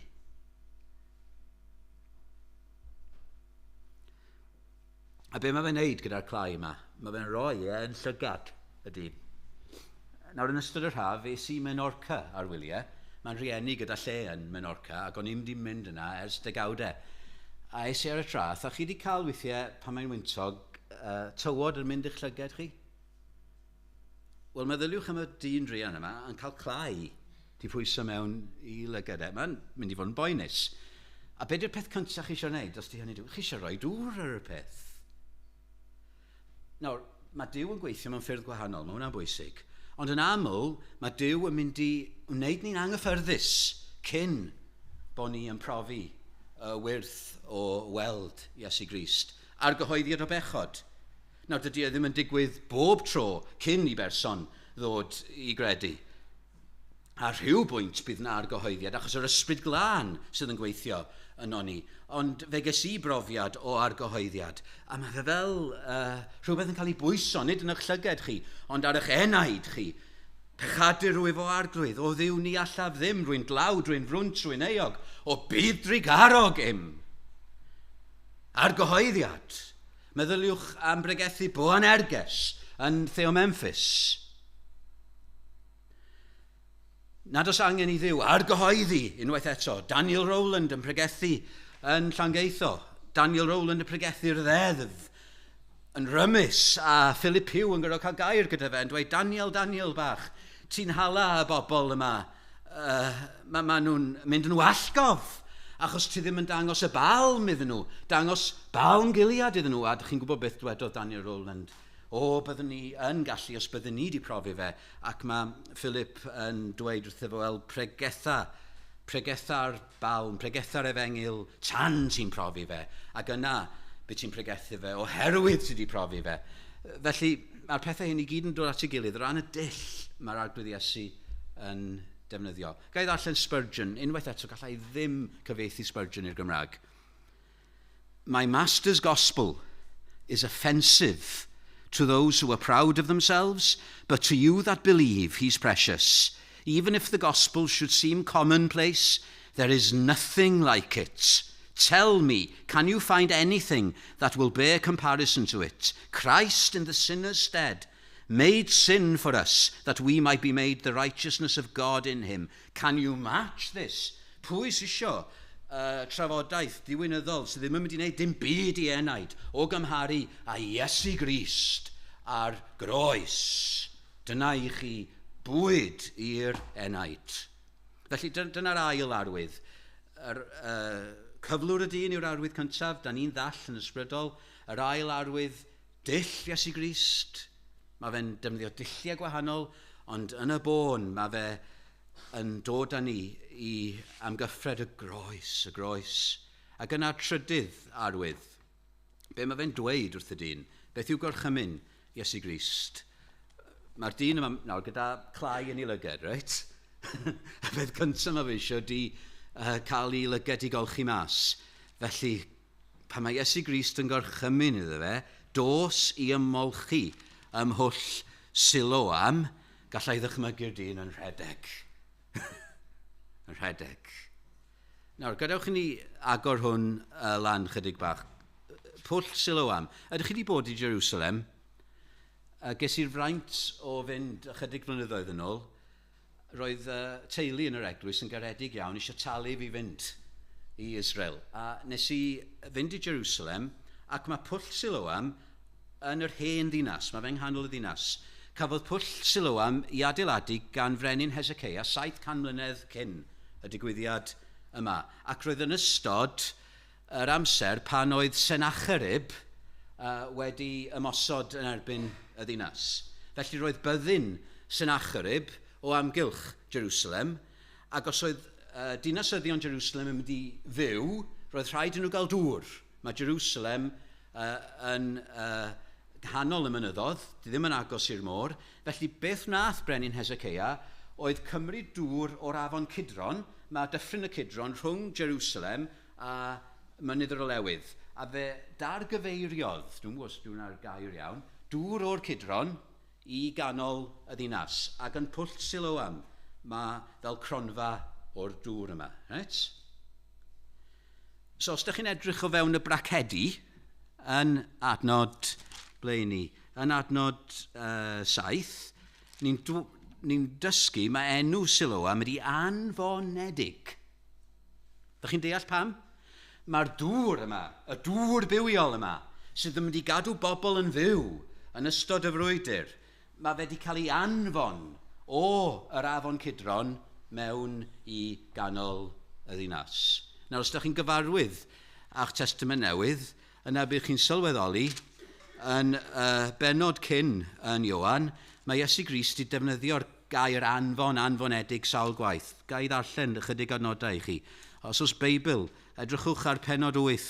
A be mae fe'n neud gyda'r clai yma? Mae fe'n rhoi e yn llygad y dyn. Nawr, yn ystod yr haf, es i Menorca ar wyliau. Mae'n rhieni gyda lle yn Menorca, ac o'n i'm wedi mynd yna ers degawdau. A es i ar y traeth, a chi wedi cael weithiau pan mae'n wyntog, tywod yn mynd i'ch llygad chi? Wel, meddyliwch am y dyn druan yma yn cael clai di pwyso mewn i lygad e. Mae'n mynd i fod yn boenus. A be di'r peth cyntaf chi eisiau gwneud os di hynny dŵr? Chi eisiau rhoi dŵr ar y peth. Nawr, mae Duw yn gweithio mewn ffyrdd gwahanol, mae hwnna'n bwysig. Ond yn aml, mae Duw yn mynd i wneud ni'n anghyffyrddus cyn bod ni yn profi y wyrth o weld Iesu Grist a'r gyhoeddiad o bechod. Nawr, dydy e ddim yn digwydd bob tro cyn i berson ddod i gredu. A rhyw bwynt bydd na argyhoeddiad, achos yr ysbryd glân sydd yn gweithio yno ni. Ond fe ges i brofiad o argyhoeddiad. A mae fe fel rhywbeth yn cael ei bwyso, nid yn eich llyged chi, ond ar eich enaid chi. Pechadur rwyf o arglwydd, o Dduw ni allaf ddim, rwy'n dlawd, rwy'n frwnt, rwy'n euog, o bydd drugarog im. Argyhoeddiad. Meddyliwch am bregethu Boanerges yn Theomemphis. Nad oes angen i Dduw argyhoeddi unwaith eto. Daniel Rowland yn pregethu yn Llangeitho. Daniel Rowland yn pregethu'r ddeddf yn rymus, a Philip Pugh yn gorfod cael gair gyda fe yn dweud, Daniel, Daniel bach, ti'n hala y bobl yma. Mae ma nhw'n mynd yn wallgof, achos ti ddim yn dangos y balm iddyn nhw. Dangos balm Gilead iddyn nhw. A dych chi'n gwybod beth dwedodd Daniel Rowland? O, byddwn ni yn gallu os byddwn ni wedi profi fe. Ac mae Philip yn dweud wrtho fo, wel, pregetha'r balm, pregetha'r efengyl tan ti'n profi fe. Ac yna, beth ti'n pregethu fe, oherwydd ti wedi profi fe. Felly, mae'r pethau hyn i gyd yn dod at ei gilydd o ran y dull mae'r Arglwydd Iesu yn defnyddio. Ga i ddarllen Spurgeon, unwaith eto, gallai ddim cyfieithu Spurgeon i'r Gymraeg. My master's gospel is offensive to those who are proud of themselves, but to you that believe, he's precious. Even if the gospel should seem commonplace, there is nothing like it. Tell me, can you find anything that will bear comparison to it? Christ in the sinner's stead made sin for us, that we might be made the righteousness of God in him. Can you match this? Pwy sy'n isio trafodaeth diwinyddol sydd ddim yn mynd i wneud dim byd i enaid o gymharu â Iesu Grist a'r groes? Dyna i chi bwyd i'r enaid. Felly dyna'r ail arwydd. Yr cyflwr y dyn yw'r arwydd cyntaf, da ni'n ddall yn ysbrydol. Yr ail arwydd, dull Iesu Grist. Mae fe'n defnyddio dulliau gwahanol, ond yn y bôn mae fe yn dod â ni i amgyffred y groes, y groes. Ac yna'r trydydd arwydd. Be mae fe'n dweud wrth y dyn? Beth yw gorchymyn Iesu Grist? Mae'r dyn yma nawr gyda clai yn ei lyged, reit? Y peth cyntaf mae fe eisiau di cael ei lyged i golchi mas. Felly, Pan mae Iesu Grist yn gorchymyn iddo fe, dos i ymolchi ym mhwll Siloam, gallai ddychmygu'r dyn yn rhedeg. Yn rhedeg. Nawr, gadewch i ni agor hwn lan chydig bach. Pwll Siloam. Ydych chi wedi bod i Jerusalem? Ges i'r fraint o fynd ychydig flynyddoedd yn ôl. Roedd teulu yn yr eglwys yn garedig iawn eisiau talu fi fynd i Israel. A nes i fynd i Jerusalem, ac mae Pwll Siloam yn yr hen ddinas, mae fe'n nghanol y ddinas. Cafodd Pwll Siloam i adeiladu gan frenin Hezekiah 700 mlynedd cyn y digwyddiad yma. Ac roedd yn ystod yr amser pan oedd Sennacherib wedi ymosod yn erbyn y ddinas. Felly roedd byddin Sennacherib o amgylch Jerusalem, ac os oedd dinasyddion Jerusalem yn mynd i fyw, roedd rhaid i nhw gael dŵr. Mae Jerusalem yn nghanol y mynyddodd, ddim yn agos i'r môr. Felly beth wnaeth brenin Hezekiah oedd cymryd dŵr o'r afon Kidron, mae dyffryn y Kidron rhwng Jerusalem a Mynydd yr Olewydd. A fe dargyfeiriodd, dwi'n gwybod os dwi'n ar gair iawn, dŵr o'r Kidron i ganol y ddinas. Ac yn Pwll Siloam mae fel cronfa o'r dŵr yma. Right? So os ydych chi'n edrych o fewn y bracedi yn adnod, ble ni? Yn adnod 7, ni'n dysgu mae enw Siloam ydi anfonedig. Ydych chi'n deall pam? Mae'r dŵr yma, y dŵr bywiol yma, sydd yn mynd i gadw bobl yn fyw yn ystod y frwydr, mae fe wedi cael ei anfon o yr afon Kidron mewn i ganol y ddinas. Nawr, os ydych chi'n gyfarwydd â'ch Testament Newydd, yna bydd chi'n sylweddoli yn benod cyn yn Ioan, mae Iesu Grist wedi defnyddio'r gair anfon, anfonedig sawl gwaith. Ga i ddarllen ychydig adnodau i chi. Os oes Beibl, edrychwch ar penod 8,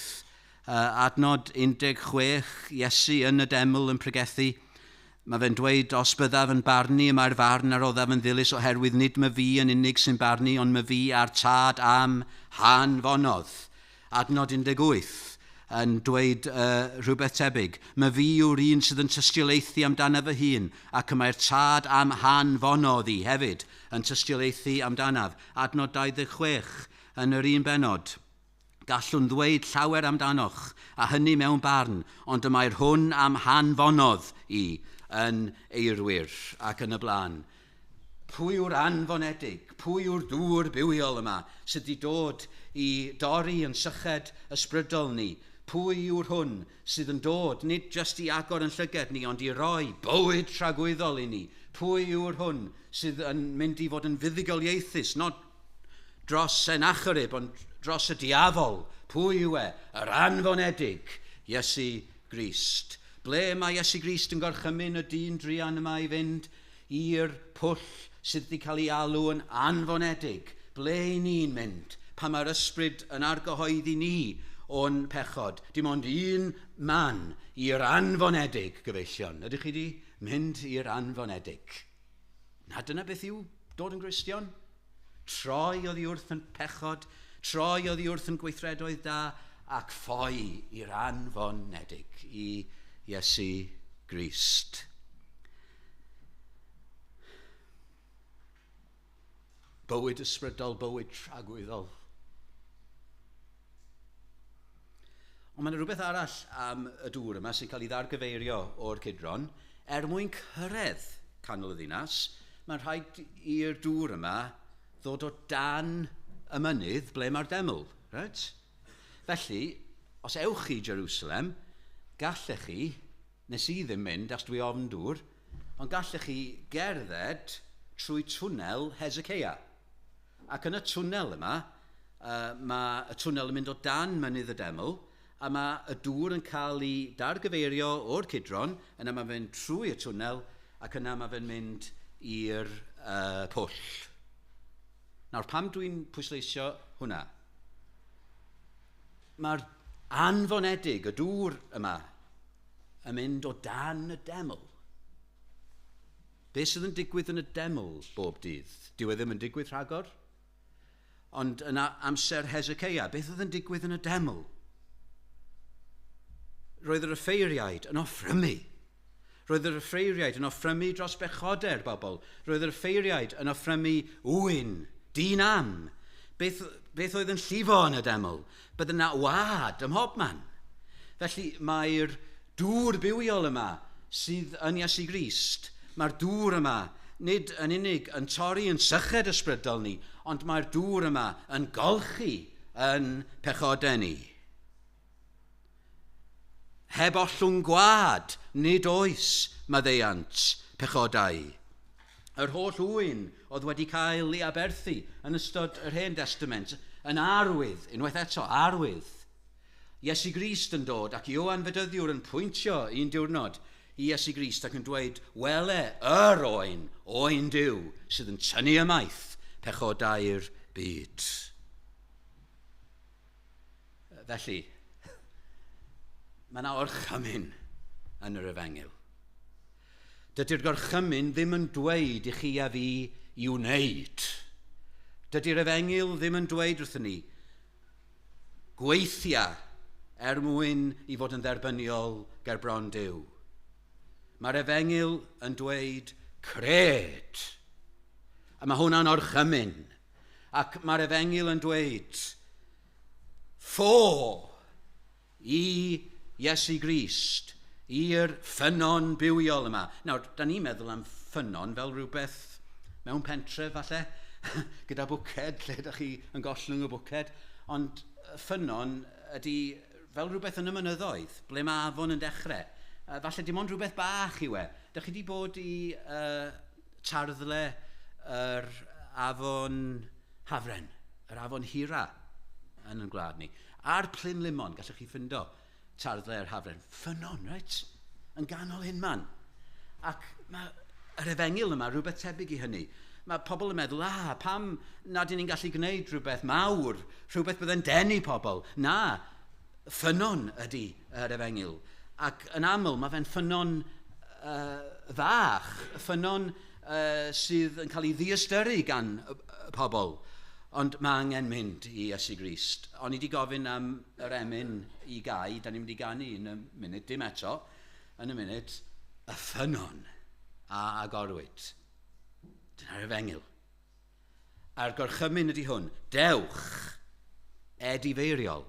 adnod 16, Iesu yn y deml yn pregethu. Mae fe'n dweud, os byddaf yn barnu, y mae'r farn a roddaf yn ddilys oherwydd nid my fi yn unig sy'n barnu, ond my fi a'r tad am hanfonodd. Adnod 18 yn dweud rhywbeth tebyg. My fi yw'r un sydd yn tystiolaethu amdanaf fy hun, ac y mae'r tad am hanfonodd i hefyd yn tystiolaethu amdanaf. Adnod 26 yn yr un benod. Gallwn ddweud llawer amdanoch, a hynny mewn barn, ond y mae'r hwn am hanfonodd i yn eirwyr ac yn y blaen. Pwy yw'r anfonedig? Pwy yw'r dŵr bywiol yma sydd wedi dod i dorri yn syched ysbrydol ni? Pwy yw'r hwn sydd yn dod, nid jyst i agor yn llyged ni, ond i roi bywyd tragwyddol i ni? Pwy yw'r hwn sydd yn mynd i fod yn fuddugoliaethus, not dros Sennacherib, ond dros y diafol? Pwy yw e? Yr anfonedig, Iesu Grist. Ble mae Iesu Grist yn gorchymyn y dyn druan yma i fynd? I'r pwll sydd wedi cael ei alw yn anfonedig. Ble ni'n mynd? Pan mae'r ysbryd yn argyhoeddi ni o'n pechod. Dim ond un man i'r anfonedig, gyfeillion. Ydych chi wedi mynd i'r anfonedig? Na dyna beth yw dod yn Gristion? Troi oddi wrth yn pechod, troi oddi wrth yn gweithredoedd da, ac ffoi i'r anfonedig, i Iesu Grist. Bywyd ysbrydol, bywyd tragwyddol. Ond mae yna rhywbeth arall am y dŵr yma sy'n cael ei ddargyfeirio o'r Kidron. Er mwyn cyrraedd canol y ddinas, mae'n rhaid i'r dŵr yma ddod o dan y mynydd ble mae'r deml. Right? Felly, os ewch chi i Jerusalem, gallech chi, nes i ddim mynd, as dwi ofn dŵr, ond gallech chi gerdded trwy twnnel Hezekiah. Ac yn y twnnel yma, mae y twnnel yn mynd o dan mynydd y deml, a mae y dŵr yn cael ei dargyfeirio o'r Kidron, yna mae'n mynd trwy y twnnel, ac yna mae fe'n mynd i'r pwll. Nawr, pam dwi'n pwysleisio hwnna? Mae'r anfonedig, y dŵr yma, yn mynd o dan y deml. Be sydd yn digwydd yn y deml bob dydd? Dyw e ddim yn digwydd rhagor? Ond yn amser Hezekiah, beth oedd yn digwydd yn y deml? Roedd yr offeiriaid yn offrymu. Roedd yr offeiriaid yn offrymu dros bechodau'r bobl. Roedd yr offeiriaid yn offrymu ŵyn, dyn am. Beth oedd yn llifo yn y deml? Bydde yna wad ym mhobman. Felly mae'r dŵr bywiol yma sydd yn Iesu Grist, mae'r dŵr yma nid yn unig yn torri yn syched ysbrydol ni, ond mae'r dŵr yma yn golchi yn pechodau ni. Heb ollwng gwad, nid oes maddeuant pechodau. Yr holl ŵyn oedd wedi cael ei aberthu yn ystod yr Hen Testament yn arwydd, unwaith eto, arwydd. Iesu Grist yn dod ac Ioan Fedyddiwr yn pwyntio un diwrnod i Iesu Grist ac yn dweud, wele yr oen, oen Duw, sydd yn tynnu ymaith pechodau'r byd. Felly, mae yna orchymyn yn yr efengyl. Dydy'r gorchymyn ddim yn dweud i chi a fi i wneud. Dydy'r efengyl ddim yn dweud wrthyn ni, gweithia er mwyn i fod yn dderbyniol ger bron Duw. Mae'r efengyl yn dweud cred. A mae hwnna'n orchymyn. Ac mae'r efengyl yn dweud ffo i Iesu Grist, i'r ffynnon bywiol yma. Nawr, da ni'n meddwl am ffynnon fel rhywbeth mewn pentref falle, gyda bwced, lle da chi yn gollwng y bwced. Ond ffynnon ydy fel rhywbeth yn y mynyddoedd, ble mae afon yn dechrau. Falle dim ond rhywbeth bach yw e. Da chi wedi bod i tarddle yr afon Hafren, yr afon Hira yn ein gwlad ni. A'r Plyn Limon, gallwch chi ffindo tarddle yr Hafren. Ffynnon, reit? Yn ganol hyn man. Ac mae yr efengyl yma rhywbeth tebyg i hynny. Mae pobl yn meddwl, pam nad y'n ni'n gallu gwneud rhywbeth mawr, rhywbeth bydde'n denu pobl. Na, ffynnon ydy yr efengyl. Ac yn aml, mae fe'n ffynnon fach, ffynnon sydd yn cael ei ddiystyru gan pobl. Ond mae angen mynd i Iesu Grist. O'n i wedi gofyn am yr emyn i gau, da ni'n mynd i ganu yn y munud, dim eto, yn y munud, y ffynnon a agorwyd. Dyna'r efengyl. A'r gorchymyn ydy hwn, dewch, edifeiriol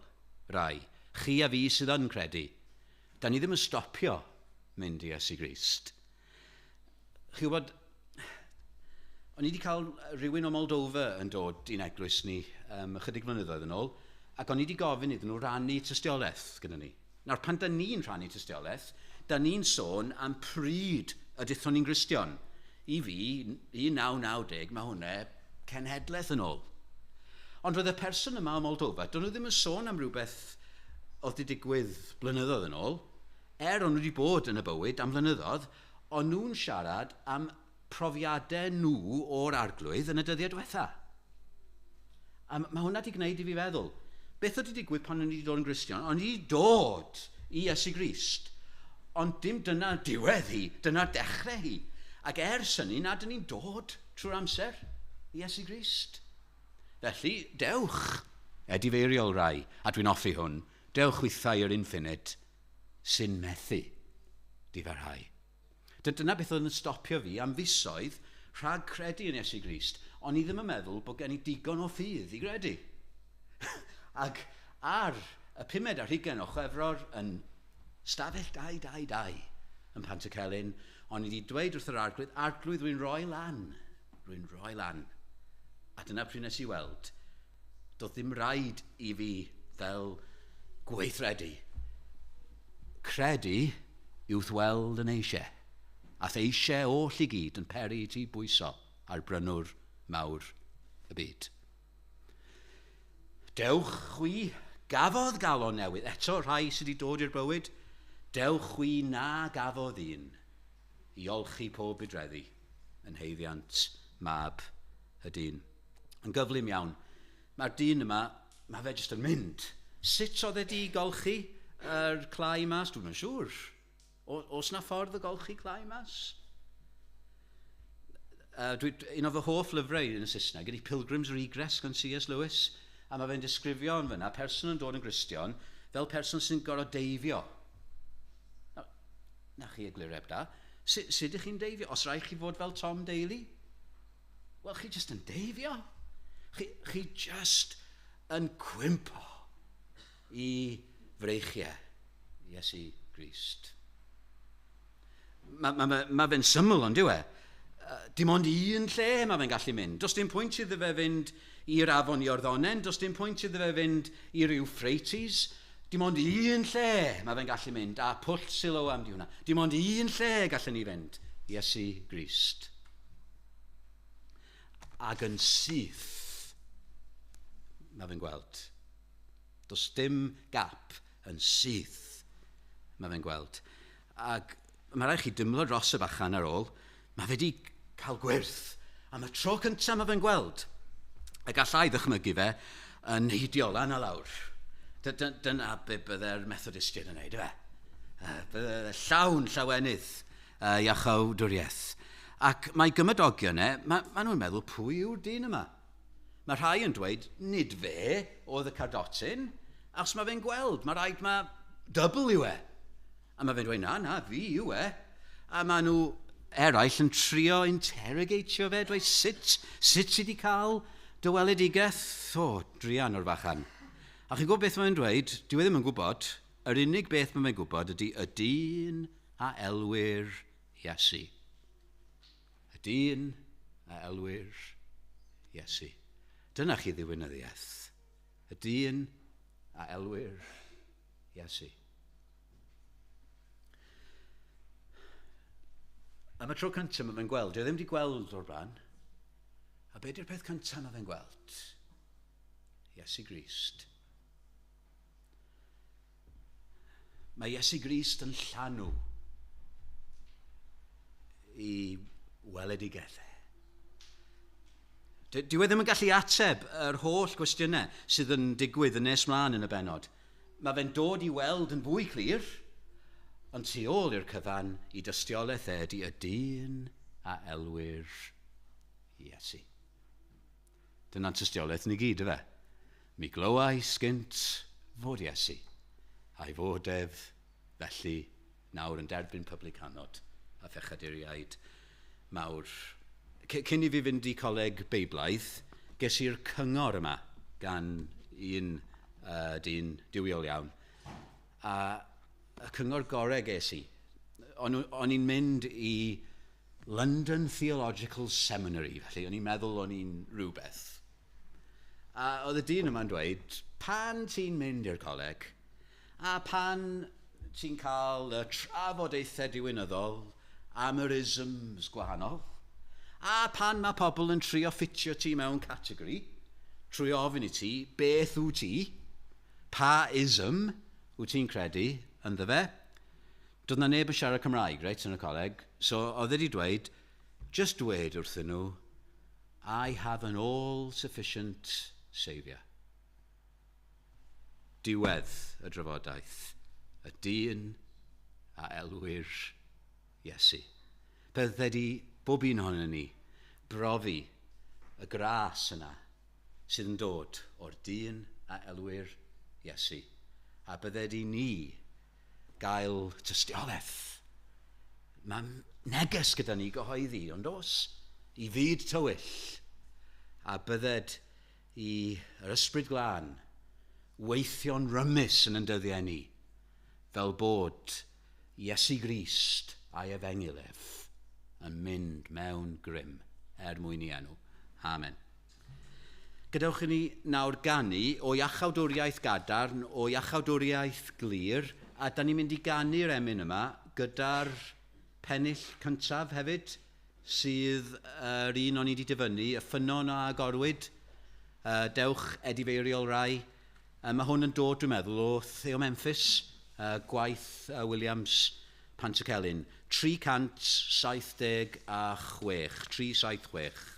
rai, chi a fi sydd yn credu. Da ni ddim yn stopio mynd i Iesu Grist. Chi wybod, o'n i wedi cael rhywun o Moldova yn dod i'n eglwys ni ychydig flynyddoedd yn ôl, ac o'n i wedi gofyn iddyn nhw rannu tystiolaeth gyda ni. Nawr, pan da ni'n rhannu tystiolaeth, da ni'n sôn am pryd y dithon ni'n Gristion. I fi, 1990, mae hwnna cenhedlaeth yn ôl. Ond roedd y person yma o Moldova, do'n nhw ddim yn sôn am rhywbeth oedd wedi digwydd blynyddoedd yn ôl, o'n nhw wedi bod yn y bywyd am flynyddoedd, o'n nhw'n siarad am profiadau nhw o'r arglwydd yn y dyddiau diwetha. A mae hwnna wedi gwneud i fi feddwl, beth oedd wedi digwydd pan o'n i wedi dod yn Gristion? O'n i wedi dod i Iesu Grist, ond dim dyna diwedd hi, dyna dechrau hi. Ac ers hynny, nad ydyn ni'n dod trwy'r amser i Iesu Grist. Felly, dewch, edifeiriol rai, a dwi'n offi hwn, dewch wythau i'r infinite sy'n methu difarhau. Dyna beth oedd yn stopio fi am fisoedd rhag credu yn Iesu Grist. O'n i ddim yn meddwl bod gen i digon o ffydd i gredu. Ac ar y 25 o Chwefror yn stafell 222 yn Pantycelyn, o'n i wedi dweud wrth yr arglwydd, arglwydd, rwy'n rhoi lan. Rwy'n rhoi lan. A dyna pryd nes i weld, doedd ddim rhaid i fi fel gweithredu. Credu yw'th weld yn eisiau. Ath eisiau oll i gyd yn peri i ti bwyso ar brynwr mawr y byd. Dewch chwi gafodd galon newydd, eto rhai sydd wedi dod i'r bywyd, dewch chwi na gafodd un i olchi pob budreddi yn haeddiant mab y dyn. Yn gyflym iawn, mae'r dyn yma, mae fe jyst yn mynd. Sut oedd e di golchi yr clai mas? Dwi'm yn siŵr. Oes na ffordd o golchi clai mas? Un o fy hoff lyfrau yn y Saesneg ydy Pilgrim's Regress gan C.S. Lewis. A mae fe'n disgrifio yn fyna person yn dod yn Gristion fel person sy'n gorfod deifio. Na chi eglureb da. Sut ydych chi'n deifio? Os rhaid chi fod fel Tom Daley? Wel, chi jyst yn deifio. Chi jyst yn cwympo i freichiau Iesu Grist. Mae fe'n syml, ond yw e? Dim ond un lle mae fe'n gallu mynd. Does dim pwynt iddo fe fynd i'r afon Iorddonen, does dim pwynt iddo fe fynd i'r Euphrates. Dim ond un lle mae fe'n gallu mynd, a pwll Siloam di hwnna. Dim ond un lle gallen ni fynd, Iesu Grist. Ac yn syth, mae fe'n gweld. Does dim gap, yn syth, mae fe'n gweld. Ac mae rhaid chi dymlo dros y bachan ar ôl, mae fe wedi cael gwyrth. Am y tro cyntaf mae fe'n gweld. Y gallai ddychmygu fe yn neidio lan a lawr. Dyna be bydde'r Methodistiaid yn neud, efe. Bydde llawn llawenydd iachawdwriaeth. Ac mae gymydogion e, ma nhw'n meddwl, pwy yw'r dyn yma? Mae rhai yn dweud, nid fe oedd y cardotyn, achos mae fe'n gweld, mae rhaid mae double yw e. A mae fe'n dweud, na, fi yw e. A mae nhw eraill yn trio interrogatio fe, dweud, sut sydd wedi cael dy weledigaeth? O, druan o'r fachan. A chi'n gwybod beth mae'n dweud? Dyw e ddim yn gwybod. Yr unig beth mae'n gwybod ydy y dyn a elwir Iesu. Y dyn a elwir Iesu. Dyna chi ddiwinyddiaeth. Y dyn a elwir Iesu. Am y tro cyntaf mae fe'n gweld, dyw e ddim wedi gweld o'r blaen. A be di'r peth cyntaf mae fe'n gweld? Iesu Grist. Mae Iesu Grist yn llanw i weledigaethau. Dyw e ddim yn gallu ateb yr holl gwestiynau sydd yn digwydd yn nes mlaen yn y bennod. Mae fe'n dod i weld yn fwy clir, ond tu ôl i'r cyfan i dystiolaeth e ydy y dyn a elwir Iesu. Dyna'n tystiolaeth ni gyd, yfe? Mi glywais gynt fod Iesu, a'i fod ef felly nawr yn derbyn publicanod a phechaduriaid mawr. Cyn i fi fynd i coleg Beiblaidd, ges i'r cyngor yma gan un dyn duwiol iawn. A y cyngor gorau ges i, o'n i'n mynd i London Theological Seminary, felly o'n i'n meddwl o'n i'n rhywbeth. A oedd y dyn yma'n dweud, pan ti'n mynd i'r coleg, a pan ti'n cael y trafodaethau diwinyddol am yr isms gwahanol, a pan mae pobl yn trio ffitio ti mewn categori, trwy ofyn i ti, beth wyt ti, pa ism wyt ti'n credu ynddo fe? Doedd na neb yn siarad Cymraeg, reit, yn y coleg, so oedd wedi dweud, just dweud wrthyn nhw, I have an all-sufficient Saviour. Diwedd y drafodaeth, y dyn a elwir Iesu. Bydded i bob un ohonon ni brofi y gras yna sydd yn dod o'r dyn a elwir Iesu. A bydded i ni gael tystiolaeth. Mae neges gyda ni gyhoeddi, ond os i fyd tywyll, a bydded i yr ysbryd glân weithio'n rymus yn ein dyddiau ni, fel bod Iesu Grist a'i efengyl ef yn mynd mewn grym er mwyn i enw. Amen. Gadewch i ni nawr ganu o iachawdwriaeth gadarn, o iachawdwriaeth glir, a da ni'n mynd i ganu'r emyn yma gyda'r pennill cyntaf hefyd, sydd yr un o'n i wedi dyfynnu, y ffynnon a agorwyd, dewch edifeiriol rai. Mae hwn yn dod, dwi'n meddwl, o Theo Memphis, gwaith Williams Pantycelyn. 376, 376.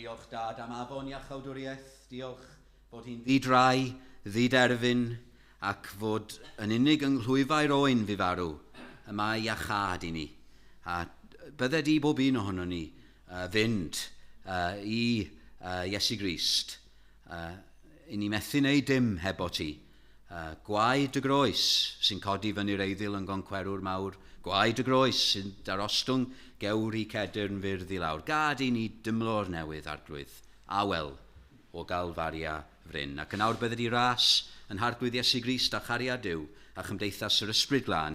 Diolch Dad am afon iachawdwriaeth. Diolch fod hi'n ddi-drai, ddi-derfyn, ac fod yn unig yng nghlwyfau'r oen fu farw y mae iachâd i ni. A bydded i bob un ohono ni fynd i Iesu Grist. I ni methu wneud dim hebo ti. Gwaed dy groes sy'n codi fyny'r eiddil yn goncwerwr mawr. Gwaed dy groes sy'n darostwng gewri cedyrn fyrdd i lawr. Gad i ni dymlo'r newydd, Arglwydd, awel o Galfaria fryn. Ac yn awr bydded i ras yn Harglwydd Iesu Grist a chariad Duw a chymdeithas yr Ysbryd Glân.